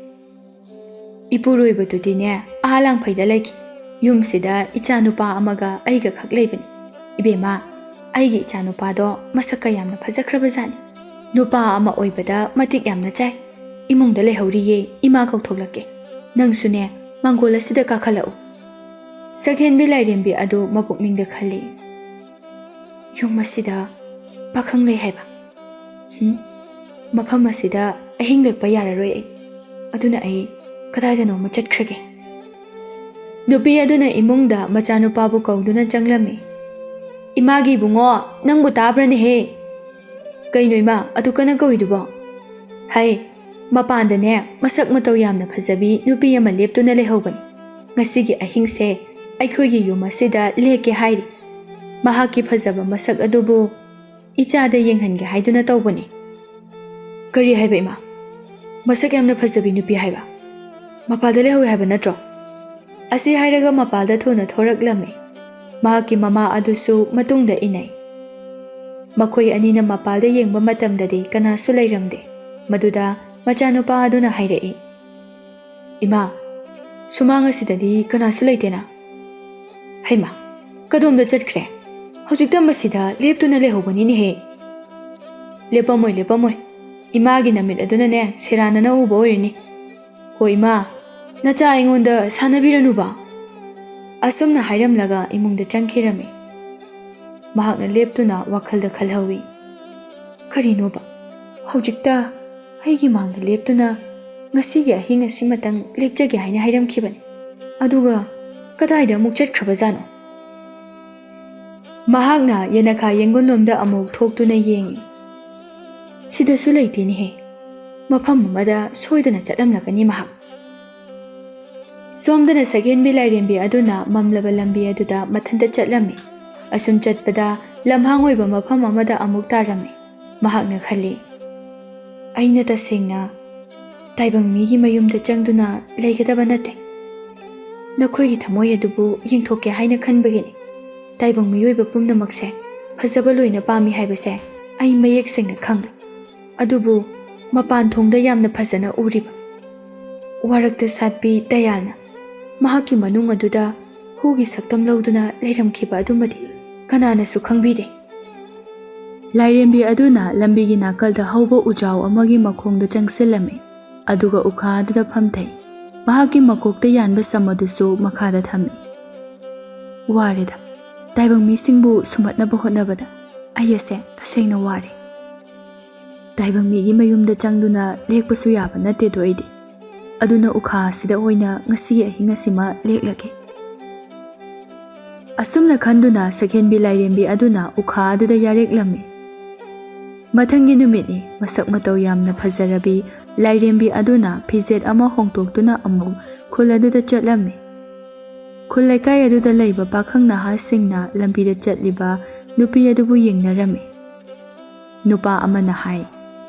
ꯏꯄꯨꯔꯣꯏꯕꯗꯨꯗꯤꯅꯦ, ꯑꯥ ꯂꯥꯡꯐꯩꯗ ꯂꯩꯈꯤ꯫ ꯌꯨꯝꯁꯤꯗ ꯏꯆꯥ ꯅꯨꯄꯥ ꯑꯃꯒ ꯑꯩꯒ ꯈꯛ ꯂꯩꯕꯅꯤ꯫ ꯏꯕꯦꯝꯃ, ꯑꯩꯒꯤ ꯏꯆꯥ ꯅꯨꯄꯥꯗꯣ ꯃꯁꯛꯀ ꯌꯥꯝꯅ ꯐꯖꯈ꯭ꯔꯕꯖꯥꯠꯅꯤ꯫ ꯅꯨꯄꯥ ꯑꯃ ꯑꯣꯏꯕꯗ ꯃꯇꯤꯛ ꯌꯥꯝꯅ ꯆꯥꯏ꯫ ꯏꯃꯨꯡꯗ ꯂꯩꯍꯧꯔꯤꯌꯦ, ꯏꯃꯥ ꯀꯧꯊꯣꯛꯂꯛꯀꯦ꯫ ꯅꯪꯁꯨꯅꯦ, ꯃꯥꯡꯒꯣꯜ ꯑꯁꯤꯗ ꯀꯥꯈꯠꯂꯛꯎ꯫ ꯁꯛꯍꯦꯟꯕꯤ ꯂꯥꯏꯔꯦꯝꯕꯤ ꯑꯗꯨ ꯃꯄꯨꯛꯅꯤꯡꯗ ꯈꯜꯂꯤ, ꯌꯨꯝ ꯑꯁꯤꯗ ꯄꯥꯈꯪ ꯂꯩ ꯍꯥꯏꯕ? ꯍꯨꯝ, ꯃꯐꯝ ꯑꯁꯤꯗ ꯑꯍꯤꯡ ꯂꯦꯛꯄ ꯌꯥꯔꯔꯣꯏ ꯑꯩ꯫ ꯑꯗꯨꯅ ꯑꯩ ꯀꯗꯥꯏꯗꯅꯣꯃ ꯆꯠꯈ꯭ꯔꯒꯦ꯫ ꯅꯨꯄꯤ ꯑꯗꯨꯅ ꯏꯃꯨꯡꯗ ꯃꯆꯥꯅꯨꯄꯥꯕꯨ ꯀꯧꯗꯨꯅ ꯆꯪꯂꯝꯃꯤ꯫ "ꯏꯃꯥꯒꯤ ꯏꯕꯨꯡꯉꯣ, ꯅꯪꯕꯨ ꯇꯥꯕ꯭ꯔꯅꯦꯍꯦ?" "ꯀꯩꯅꯣ ꯏꯃꯥ, ꯑꯗꯨ ꯀꯟꯅ ꯀꯧꯏꯗꯨꯕꯣ?" "ꯍꯩ, ꯃꯄꯥꯟꯗꯅꯦ ꯃꯁꯛ ꯃꯇꯧ ꯌꯥꯝꯅ ꯐꯖꯕꯤ ꯅꯨꯄꯤ ꯑꯃ ꯂꯦꯞꯇꯨꯅ ꯂꯩꯍꯧꯕꯅꯤ꯫ ꯉꯁꯤꯒꯤ ꯑꯍꯤꯡꯁꯦ ꯑꯩꯈꯣꯏꯒꯤ ꯌꯨꯝ ꯑꯁꯤꯗ ꯂꯦꯛꯀꯦ ꯍꯥꯏꯔꯤ꯫ ꯃꯍꯥꯛꯀꯤ ꯐꯖꯕ ꯃꯁꯛ ꯑꯗꯨꯕꯨ ꯏꯆꯥꯗ ꯌꯦꯡꯍꯟꯒꯦ ꯍꯥꯏꯗꯨꯅ ꯇꯧꯕꯅꯤ꯫" "ꯀꯔꯤ ꯍꯥꯏꯕ ꯏꯃꯥ? ꯃꯁꯛ ꯌꯥꯝꯅ ꯐꯖꯕꯤ ꯅꯨꯄꯤ ꯍꯥꯏꯕ? ꯃꯄꯥꯜꯗ ꯂꯩꯍꯧꯋꯦ ꯍꯥꯏꯕ ꯅꯠꯇ꯭ꯔꯣ?" ꯑꯁꯤ ꯍꯥꯏꯔꯒ ꯃꯄꯥꯜꯗ ꯊꯨꯅ ꯊꯣꯔꯛꯂꯝꯃꯤ꯫ ꯃꯍꯥꯛꯀꯤ ꯃꯃꯥ ꯑꯗꯨꯁꯨ ꯃꯇꯨꯡꯗ ꯏꯟꯅꯩ꯫ ꯃꯈꯣꯏ ꯑꯅꯤꯅ ꯃꯄꯥꯜꯗ ꯌꯦꯡꯕ ꯃꯇꯝꯗꯗꯤ ꯀꯅꯥꯁꯨ ꯂꯩꯔꯝꯗꯦ꯫ ꯃꯗꯨꯗ ꯃꯆꯥꯅꯨꯄꯥ ꯑꯗꯨꯅ ꯍꯥꯏꯔꯛꯏ, "ꯏꯃꯥ, ꯁꯨꯃꯥꯡ ꯑꯁꯤꯗꯗꯤ ꯀꯅꯥꯁꯨ ꯂꯩꯇꯦꯅ꯫ ꯍꯩꯃꯥ, ꯀꯗꯣꯝꯗ ꯆꯠꯈ꯭ꯔꯦ? ꯍꯧꯖꯤꯛꯇ ꯃꯁꯤꯗ ꯂꯦꯞꯇꯨꯅ ꯂꯩꯍꯧꯕꯅꯤꯅꯦꯍꯦ꯫ ꯂꯦꯞꯄꯝꯃꯣꯏ, ꯂꯦꯞꯄꯝꯃꯣꯏ꯫ ꯏꯃꯥꯒꯤ ꯅꯃꯤꯠ ꯑꯗꯨꯅꯅꯦ ꯁꯦꯔꯥꯟꯅꯅ ꯎꯕ ꯑꯣꯏꯔꯅꯤ꯫ ꯍꯣ ꯏꯃꯥ, ꯅꯆꯥ ꯑꯩꯉꯣꯟꯗ ꯁꯥꯟꯅꯕꯤꯔꯅꯨꯕ꯫" ꯑꯁꯨꯝꯅ ꯍꯥꯏꯔꯝꯂꯒ ꯏꯃꯨꯡꯗ ꯆꯪꯈꯤꯔꯝꯃꯤ꯫ ꯃꯍꯥꯛꯅ ꯂꯦꯞꯇꯨꯅ ꯋꯥꯈꯜꯗ ꯈꯜꯍꯧꯏ, "ꯀꯔꯤꯅꯣꯕ? ꯍꯧꯖꯤꯛꯇ ꯑꯩꯒꯤ ꯃꯥꯡꯗ ꯂꯦꯞꯇꯨꯅ ꯉꯁꯤꯒꯤ ꯑꯍꯤꯡ ꯑꯁꯤꯃꯇꯪ ꯂꯦꯛꯆꯒꯦ ꯍꯥꯏꯅ ꯍꯥꯏꯔꯝꯈꯤꯕꯅꯤ꯫ ꯑꯗꯨꯒ ꯀꯗꯥꯏꯗ ꯑꯃꯨꯛ ꯆꯠꯈ꯭ꯔꯕꯖꯥꯠꯅꯣ?" ꯃꯍꯥꯛꯅ ꯌꯦꯅꯈꯥ ꯌꯦꯡꯒꯨꯟꯂꯣꯝꯗ ꯑꯃꯨꯛ ꯊꯣꯛꯇꯨꯅ ꯌꯦꯡꯏ꯫ "ꯁꯤꯗꯁꯨ ꯂꯩꯇꯦꯅꯦꯍꯦ꯫ ꯃꯐꯝ ꯑꯃꯗ ꯁꯣꯏꯗꯅ ꯆꯠꯂꯝꯂꯒꯅꯤ ꯃꯍꯥꯛ꯫" ꯁꯣꯝꯗꯅ ꯁꯛꯍꯦꯟꯕꯤ ꯂꯥꯏꯔꯦꯝꯕꯤ ꯑꯗꯨꯅ ꯃꯝꯂꯕ ꯂꯝꯕꯤ ꯑꯗꯨꯗ ꯃꯊꯟꯇ ꯆꯠꯂꯝꯃꯤ꯫ ꯑꯁꯨꯝ ꯆꯠꯄꯗ ꯂꯝꯍꯥꯡ ꯑꯣꯏꯕ ꯃꯐꯝ ꯑꯃꯗ ꯑꯃꯨꯛ ꯇꯥꯔꯝꯃꯤ꯫ ꯃꯍꯥꯛꯅ ꯈꯜꯂꯤ, "ꯑꯩꯅ ꯇꯁꯦꯡꯅ ꯇꯥꯏꯕꯪ ꯃꯤꯒꯤ ꯃꯌꯨꯝꯗ ꯆꯪꯗꯨꯅ ꯂꯩꯒꯗꯕ ꯅꯠꯇꯦ꯫ ꯅꯈꯣꯏꯒꯤ ꯊꯃꯣꯏ ꯑꯗꯨꯕꯨ ꯌꯦꯡꯊꯣꯛꯀꯦ ꯍꯥꯏꯅ ꯈꯟꯕꯒꯤꯅꯤ꯫ ꯇꯥꯏꯕꯪ ꯃꯤꯑꯣꯏꯕ ꯄꯨꯝꯅꯃꯛꯁꯦ ꯐꯖꯕ ꯂꯣꯏꯅ ꯄꯥꯝꯃꯤ ꯍꯥꯏꯕꯁꯦ ꯑꯩ ꯃꯌꯦꯛ ꯁꯦꯡꯅ ꯈꯪꯂꯦ꯫ ꯑꯗꯨꯕꯨ ꯃꯄꯥꯟ ꯊꯣꯡꯗ ꯌꯥꯝꯅ ꯐꯖꯅ ꯎꯔꯤꯕ ꯋꯥꯔꯛꯇ ꯁꯥꯠꯄꯤ ꯗꯌꯥꯜꯅ ꯃꯍꯥꯛꯀꯤ ꯃꯅꯨꯡ ꯑꯗꯨꯗ ꯍꯨꯒꯤ ꯁꯛꯇꯝ ꯂꯧꯗꯨꯅ ꯂꯩꯔꯝꯈꯤꯕ ꯑꯗꯨꯃꯗꯤ ꯀꯅꯥꯅꯁꯨ ꯈꯪꯕꯤꯗꯦ꯫" ꯂꯥꯏꯔꯦꯝꯕꯤ ꯑꯗꯨꯅ ꯂꯝꯕꯤꯒꯤ ꯅꯥꯀꯜꯗ ꯍꯧꯕ ꯎꯖꯥꯎ ꯑꯃꯒꯤ ꯃꯈꯣꯡꯗ ꯆꯪꯁꯤꯜꯂꯝꯃꯤ, ꯑꯗꯨꯒ ꯎꯈꯥ ꯑꯗꯨꯗ ꯐꯝꯊꯩ꯫ ꯃꯍꯥꯛꯀꯤ ꯃꯀꯣꯛꯇ ꯌꯥꯟꯕ ꯁꯝ ꯑꯗꯨꯁꯨ ꯃꯈꯥꯗ ꯊꯝꯃꯤ꯫ "ꯋꯥꯔꯦꯗ, ꯇꯥꯏꯕꯪ ꯃꯤꯁꯤꯡꯕꯨ ꯁꯨꯝꯍꯠꯅꯕ ꯍꯣꯠꯅꯕꯗ ꯑꯩ ꯑꯁꯦ ꯇꯁꯦꯡꯅ ꯋꯥꯔꯦ꯫ ꯇꯥꯏꯕꯪ ꯃꯤꯒꯤ ꯃꯌꯨꯝꯗ ꯆꯪꯗꯨꯅ ꯂꯦꯛꯄꯁꯨ ꯌꯥꯕ ꯅꯠꯇꯦꯗꯣ ꯑꯩꯗꯤ꯫ ꯑꯗꯨꯅ ꯎꯈꯥ ꯑꯁꯤꯗ ꯑꯣꯏꯅ ꯉꯁꯤꯒꯤ ꯑꯍꯤꯡ ꯑꯁꯤꯃ ꯂꯦꯛꯂꯒꯦ꯫" ꯑꯁꯨꯝꯅ ꯈꯟꯗꯨꯅ ꯁꯛꯍꯦꯟꯕꯤ ꯂꯥꯏꯔꯦꯝꯕꯤ ꯑꯗꯨꯅ ꯎꯈꯥ ꯑꯗꯨꯗ ꯌꯥꯔꯦꯛꯂꯝꯃꯤ꯫ ꯃꯊꯪꯒꯤ ꯅꯨꯃꯤꯠꯅꯤ꯫ ꯃꯁꯛ ꯃꯇꯧ ꯌꯥꯝꯅ ꯐꯖꯔꯕꯤ ꯂꯥꯏꯔꯦꯝꯕꯤ ꯑꯗꯨꯅ ꯐꯤꯖꯦꯠ ꯑꯃ ꯍꯣꯡꯗꯣꯛꯇꯨꯅ ꯑꯃꯨꯛ ꯈꯨꯜ ꯑꯗꯨꯗ ꯆꯠꯂꯝꯃꯤ꯫ ꯈꯨꯜ ꯂꯩꯀꯥꯏ ꯑꯗꯨꯗ ꯂꯩꯕ ꯄꯥꯈꯪ ꯅꯍꯥꯁꯤꯡꯅ ꯂꯝꯕꯤꯗ ꯆꯠꯂꯤꯕ ꯅꯨꯄꯤ ꯑꯗꯨꯕꯨ ꯌꯦꯡꯅꯔꯝꯃꯤ꯫ ꯅꯨꯄꯥ ꯑꯃꯅ ꯍꯥꯏ,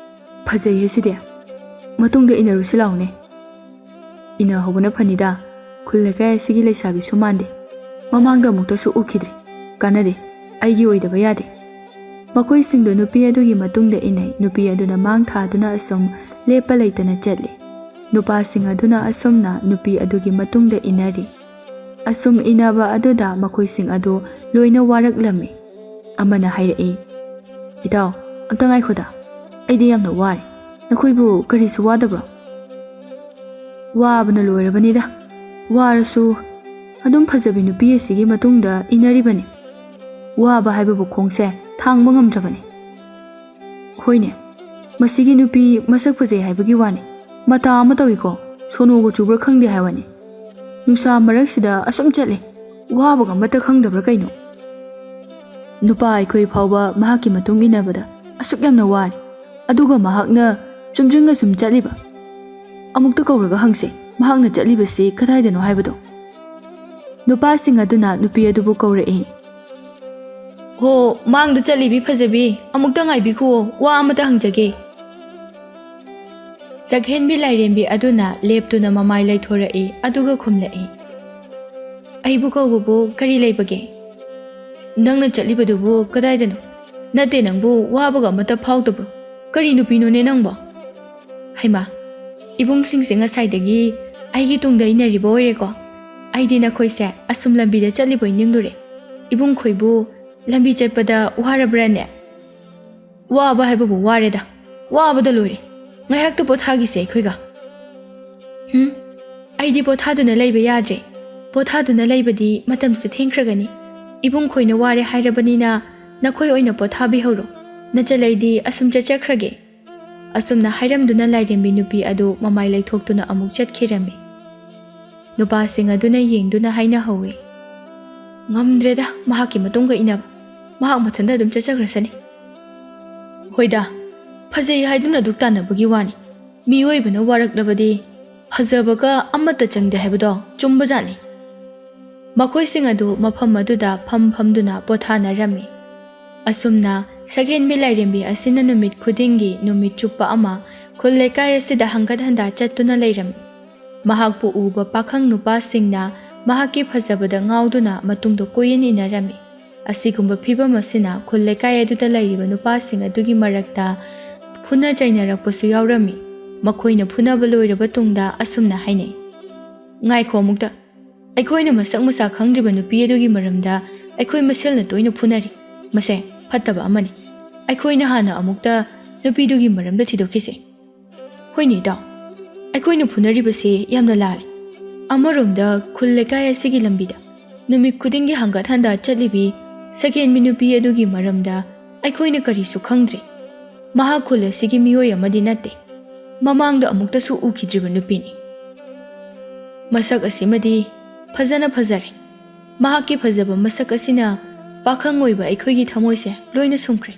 "ꯐꯖꯩꯌꯦ ꯁꯤꯗꯤ꯫ ꯃꯇꯨꯡꯗ ꯏꯟꯅꯔꯨꯁꯤ ꯂꯥꯎꯅꯦ꯫" "ꯏꯟꯅꯍꯧꯕꯅ ꯐꯅꯤꯗ꯫ ꯈꯨꯜ ꯂꯩꯀꯥꯏ ꯑꯁꯤꯒꯤ ꯂꯩꯁꯥꯕꯤꯁꯨ ꯃꯥꯟꯗꯦ꯫ ꯃꯃꯥꯡꯗ ꯑꯃꯨꯛꯇꯁꯨ ꯎꯈꯤꯗ꯭ꯔꯤ꯫ ꯀꯥꯟꯅꯗꯦ꯫ ꯑꯩꯒꯤ ꯑꯣꯏꯗꯕ ꯌꯥꯗꯦ꯫" ꯃꯈꯣꯏꯁꯤꯡꯗꯨ ꯅꯨꯄꯤ ꯑꯗꯨꯒꯤ ꯃꯇꯨꯡꯗ ꯏꯟꯅꯩ꯫ ꯅꯨꯄꯤ ꯑꯗꯨꯅ ꯃꯥꯡ ꯊꯥꯗꯨꯅ ꯑꯁꯨꯝ ꯂꯦꯞꯄ ꯂꯩꯇꯅ ꯆꯠꯂꯤ꯫ ꯅꯨꯄꯥꯁꯤꯡ ꯑꯗꯨꯅ ꯑꯁꯨꯝꯅ ꯅꯨꯄꯤ ꯑꯗꯨꯒꯤ ꯃꯇꯨꯡꯗ ꯏꯟꯅꯔꯤ꯫ ꯑꯁꯨꯝ ꯏꯟꯅꯕ ꯑꯗꯨꯗ ꯃꯈꯣꯏꯁꯤꯡ ꯑꯗꯨ ꯂꯣꯏꯅ ꯋꯥꯔꯛꯂꯝꯃꯤ꯫ ꯑꯃꯅ ꯍꯥꯏꯔꯛꯏ, "ꯏꯇꯥꯎ, ꯑꯝꯇ ꯉꯥꯏꯈꯣꯗ, ꯑꯩꯗꯤ ꯌꯥꯝꯅ ꯋꯥꯔꯦ꯫ ꯅꯈꯣꯏꯕꯨ ꯀꯔꯤꯁꯨ ꯋꯥꯗꯕ꯭ꯔꯣ?" "ꯋꯥꯕꯅ ꯂꯣꯏꯔꯕꯅꯤꯗ꯫ ꯋꯥꯔꯁꯨ ꯑꯗꯨꯝ ꯐꯖꯕꯤ ꯅꯨꯄꯤ ꯑꯁꯤꯒꯤ ꯃꯇꯨꯡꯗ ꯏꯟꯅꯔꯤꯕꯅꯤ꯫ ꯋꯥꯕ ꯍꯥꯏꯕꯕꯨ ꯈꯣꯡꯁꯦ ꯊꯥꯡꯕ ꯉꯝꯗ꯭ꯔꯕꯅꯤ꯫" "ꯍꯣꯏꯅꯦ, ꯃꯁꯤꯒꯤ ꯅꯨꯄꯤ ꯃꯁꯛ ꯐꯖꯩ ꯍꯥꯏꯕꯒꯤ ꯋꯥꯅꯤ꯫ ꯃꯇꯥ ꯑꯃ ꯇꯧꯏꯀꯣ, ꯁꯣꯅꯣꯒ ꯆꯨꯕ꯭ꯔꯥ ꯈꯪꯗꯦ ꯍꯥꯏ ꯋꯥꯅꯤ꯫ ꯅꯨꯡꯁꯥ ꯃꯔꯛꯁꯤꯗ ꯑꯁꯨꯝ ꯆꯠꯂꯤ, ꯋꯥꯕꯒ ꯑꯃꯠꯇ ꯈꯪꯗꯕ꯭ꯔꯥ ꯀꯩꯅꯣ? ꯅꯨꯄꯥ ꯑꯩꯈꯣꯏ ꯐꯥꯎꯕ ꯃꯍꯥꯛꯀꯤ ꯃꯇꯨꯡ ꯏꯟꯅꯕꯗ ꯑꯁꯨꯛ ꯌꯥꯝꯅ ꯋꯥꯔꯤ, ꯑꯗꯨꯒ ꯃꯍꯥꯛꯅ ꯆꯨꯝꯗ꯭ꯔꯤꯡ ꯑꯁꯨꯝ ꯆꯠꯂꯤꯕ꯫ ꯑꯃꯨꯛꯇ ꯀꯧꯔꯒ ꯍꯪꯁꯦ, ꯃꯍꯥꯛꯅ ꯆꯠꯂꯤꯕꯁꯤ ꯀꯗꯥꯏꯗꯅꯣ ꯍꯥꯏꯕꯗꯣ꯫" ꯅꯨꯄꯥꯁꯤꯡ ꯑꯗꯨꯅ ꯅꯨꯄꯤ ꯑꯗꯨꯕꯨ ꯀꯧꯔꯛꯏ꯫ ꯍꯣ, ꯃꯥꯡꯗ ꯆꯠꯂꯤꯕꯤ ꯐꯖꯕꯤ, ꯑꯃꯨꯛꯇ ꯉꯥꯏꯕꯤꯈꯨꯑꯣ, ꯋꯥ ꯑꯃꯇ ꯍꯪꯖꯒꯦ꯫ ꯆꯥꯛꯍꯦꯟꯕꯤ ꯂꯥꯏꯔꯦꯝꯕꯤ ꯑꯗꯨꯅ ꯂꯦꯞꯇꯨꯅ ꯃꯃꯥꯏ ꯂꯩꯊꯣꯔꯛꯏ, ꯑꯗꯨꯒ ꯈꯨꯝꯂꯛꯏ, "ꯑꯩꯕꯨ ꯀꯧꯕꯕꯨ ꯀꯔꯤ ꯂꯩꯕꯒꯦ? ꯅꯪꯅ ꯆꯠꯂꯤꯕꯗꯨꯕꯨ ꯀꯗꯥꯏꯗꯅꯣ? ꯅꯠꯇꯦ, ꯅꯪꯕꯨ ꯋꯥꯕꯒ ꯑꯃꯠꯇ ꯐꯥꯎꯗꯕ꯭ꯔꯣ? ꯀꯔꯤ ꯅꯨꯄꯤꯅꯣꯅꯦ ꯅꯪꯕꯣ?" ꯍꯩꯃꯥ, ꯏꯕꯨꯡꯁꯤꯡꯁꯦ ꯉꯁꯥꯏꯗꯒꯤ ꯑꯩꯒꯤ ꯇꯨꯡꯗ ꯏꯟꯅꯔꯤꯕ ꯑꯣꯏꯔꯦꯀꯣ? ꯑꯩꯗꯤ ꯅꯈꯣꯏꯁꯦ ꯑꯁꯨꯝ ꯂꯝꯕꯤꯗ ꯆꯠꯂꯤꯕꯣꯏ ꯅꯤꯡꯂꯨꯔꯦ꯫ ꯏꯕꯨꯡꯈꯣꯏꯕꯨ ꯂꯝꯕꯤ ꯆꯠꯄꯗ ꯋꯥꯔꯕ꯭ꯔꯥꯅꯦ? ꯋꯥꯕ ꯍꯥꯏꯕꯕꯨ ꯋꯥꯔꯦꯗ, ꯋꯥꯕꯗ ꯂꯣꯏꯔꯦ꯫ ꯉꯥꯏꯍꯥꯛꯇ ꯄꯣꯊꯥꯈꯤꯁꯦ ꯑꯩꯈꯣꯏꯒ꯫ ꯍꯨꯝ, ꯑꯩꯗꯤ ꯄꯣꯊꯥꯗꯨꯅ ꯂꯩꯕ ꯌꯥꯗ꯭ꯔꯦ꯫ ꯄꯣꯊꯥꯗꯨꯅ ꯂꯩꯕꯗꯤ ꯃꯇꯝꯁꯦ ꯊꯦꯡꯈ꯭ꯔꯒꯅꯤ꯫ ꯏꯕꯨꯡꯈꯣꯏꯅ ꯋꯥꯔꯦ ꯍꯥꯏꯔꯕꯅꯤꯅ ꯅꯈꯣꯏ ꯑꯣꯏꯅ ꯄꯣꯊꯥꯕꯤꯍꯧꯔꯣ꯫ ꯅꯆꯜ ꯑꯩꯗꯤ ꯑꯁꯨꯝ ꯆꯠꯆꯈ꯭ꯔꯒꯦ꯫ ꯑꯁꯨꯝꯅ ꯍꯥꯏꯔꯝꯗꯨꯅ ꯂꯥꯏꯔꯦꯝꯕꯤ ꯅꯨꯄꯤ ꯑꯗꯨ ꯃꯃꯥꯏ ꯂꯩꯊꯣꯛꯇꯨꯅ ꯑꯃꯨꯛ ꯆꯠꯈꯤꯔꯝꯃꯤ꯫ ꯅꯨꯄꯥꯁꯤꯡ ꯑꯗꯨꯅ ꯌꯦꯡꯗꯨꯅ ꯍꯥꯏꯅꯍꯧꯏ, "ꯉꯝꯗ꯭ꯔꯦꯗ ꯃꯍꯥꯛꯀꯤ ꯃꯇꯨꯡꯒ ꯏꯟꯅꯕ꯫ ꯃꯍꯥꯛ ꯃꯊꯟꯇ ꯑꯗꯨꯝ ꯆꯠꯆꯈ꯭ꯔꯁꯅꯤ꯫ ꯍꯣꯏꯗ, ꯐꯖꯩ ꯍꯥꯏꯗꯨꯅ ꯗꯨꯛ ꯇꯥꯟꯅꯕꯒꯤ ꯋꯥꯅꯤ꯫ ꯃꯤꯑꯣꯏꯕꯅ ꯋꯥꯔꯛꯂꯕꯗꯤ ꯐꯖꯕꯒ ꯑꯃꯠꯇ ꯆꯪꯗꯦ ꯍꯥꯏꯕꯗꯣ ꯆꯨꯝꯕꯖꯥꯠꯅꯤ꯫" ꯃꯈꯣꯏꯁꯤꯡ ꯑꯗꯨ ꯃꯐꯝ ꯑꯗꯨꯗ ꯐꯝ ꯐꯝꯗꯨꯅ ꯄꯣꯊꯥꯅꯔꯝꯃꯤ꯫ ꯑꯁꯨꯝꯅ ꯁꯛꯍꯦꯟꯕꯤ ꯂꯥꯏꯔꯦꯝꯕꯤ ꯑꯁꯤꯅ ꯅꯨꯃꯤꯠ ꯈꯨꯗꯤꯡꯒꯤ ꯅꯨꯃꯤꯠ ꯆꯨꯞꯄ ꯑꯃ ꯈꯨꯜ ꯂꯩꯀꯥꯏ ꯑꯁꯤꯗ ꯍꯪꯒꯠ ꯍꯟꯗꯥ ꯆꯠꯇꯨꯅ ꯂꯩꯔꯝꯃꯤ꯫ ꯃꯍꯥꯛꯄꯨ ꯎꯕ ꯄꯥꯈꯪ ꯅꯨꯄꯥꯁꯤꯡꯅ ꯃꯍꯥꯛꯀꯤ ꯐꯖꯕꯗ ꯉꯥꯎꯗꯨꯅ ꯃꯇꯨꯡꯗ ꯀꯣꯏꯏꯟ ꯏꯟꯅꯔꯝꯃꯤ꯫ ꯑꯁꯤꯒꯨꯝꯕ ꯐꯤꯚꯝ ꯑꯁꯤꯅ ꯈꯨꯜ ꯂꯩꯀꯥꯏ ꯑꯗꯨꯗ ꯂꯩꯔꯤꯕ ꯅꯨꯄꯥꯁꯤꯡ ꯑꯗꯨꯒꯤ ꯃꯔꯛꯇ ꯐꯨꯅ ꯆꯩꯅꯔꯛꯄꯁꯨ ꯌꯥꯎꯔꯝꯃꯤ꯫ ꯃꯈꯣꯏꯅ ꯐꯨꯅꯕ ꯂꯣꯏꯔꯕ ꯇꯨꯡꯗ ꯑꯁꯨꯝꯅ ꯍꯥꯏꯅꯩ, "ꯉꯥꯏꯈꯣ ꯑꯃꯨꯛꯇ, ꯑꯩꯈꯣꯏꯅ ꯃꯁꯛ ꯃꯁꯥ ꯈꯪꯗ꯭ꯔꯤꯕ ꯅꯨꯄꯤ ꯑꯗꯨꯒꯤ ꯃꯔꯝꯗ ꯑꯩꯈꯣꯏ ꯃꯁꯦꯜꯅ ꯇꯣꯏꯅ ꯐꯨꯅꯔꯤ꯫ ꯃꯁꯦ ꯐꯠꯇꯕ ꯑꯃꯅꯤ꯫ ꯑꯩꯈꯣꯏꯅ ꯍꯥꯟꯅ ꯑꯃꯨꯛꯇ ꯅꯨꯄꯤꯗꯨꯒꯤ ꯃꯔꯝꯗ ꯊꯤꯗꯣꯛꯈꯤꯁꯦ꯫" "ꯍꯣꯏꯅꯦ ꯏꯇꯥꯎ, ꯑꯩꯈꯣꯏꯅ ꯐꯨꯅꯔꯤꯕꯁꯤ ꯌꯥꯝꯅ ꯂꯥꯜꯂꯦ꯫ ꯑꯃꯔꯣꯝꯗ ꯈꯨꯜ ꯂꯩꯀꯥꯏ ꯑꯁꯤꯒꯤ ꯂꯝꯕꯤꯗ ꯅꯨꯃꯤꯠ ꯈꯨꯗꯤꯡꯒꯤ ꯍꯪꯒꯠ ꯍꯟꯗꯥ ꯆꯠꯂꯤꯕꯤ ꯁꯛꯍꯦꯟꯕꯤ ꯅꯨꯄꯤ ꯑꯗꯨꯒꯤ ꯃꯔꯝꯗ ꯑꯩꯈꯣꯏꯅ ꯀꯔꯤꯁꯨ ꯈꯪꯗ꯭ꯔꯤ꯫ ꯃꯍꯥꯛ ꯈꯨꯜ ꯑꯁꯤꯒꯤ ꯃꯤꯑꯣꯏ ꯑꯃꯗꯤ ꯅꯠꯇꯦ꯫ ꯃꯃꯥꯡꯗ ꯑꯃꯨꯛꯇꯁꯨ ꯎꯈꯤꯗ꯭ꯔꯤꯕ ꯅꯨꯄꯤꯅꯤ꯫ ꯃꯁꯛ ꯑꯁꯤꯃꯗꯤ ꯐꯖꯅ ꯐꯖꯔꯦ꯫ ꯃꯍꯥꯛꯀꯤ ꯐꯖꯕ ꯃꯁꯛ ꯑꯁꯤꯅ ꯄꯥꯈꯪ ꯑꯣꯏꯕ ꯑꯩꯈꯣꯏꯒꯤ ꯊꯃꯣꯏꯁꯦ ꯂꯣꯏꯅ ꯁꯨꯝꯈ꯭ꯔꯦ꯫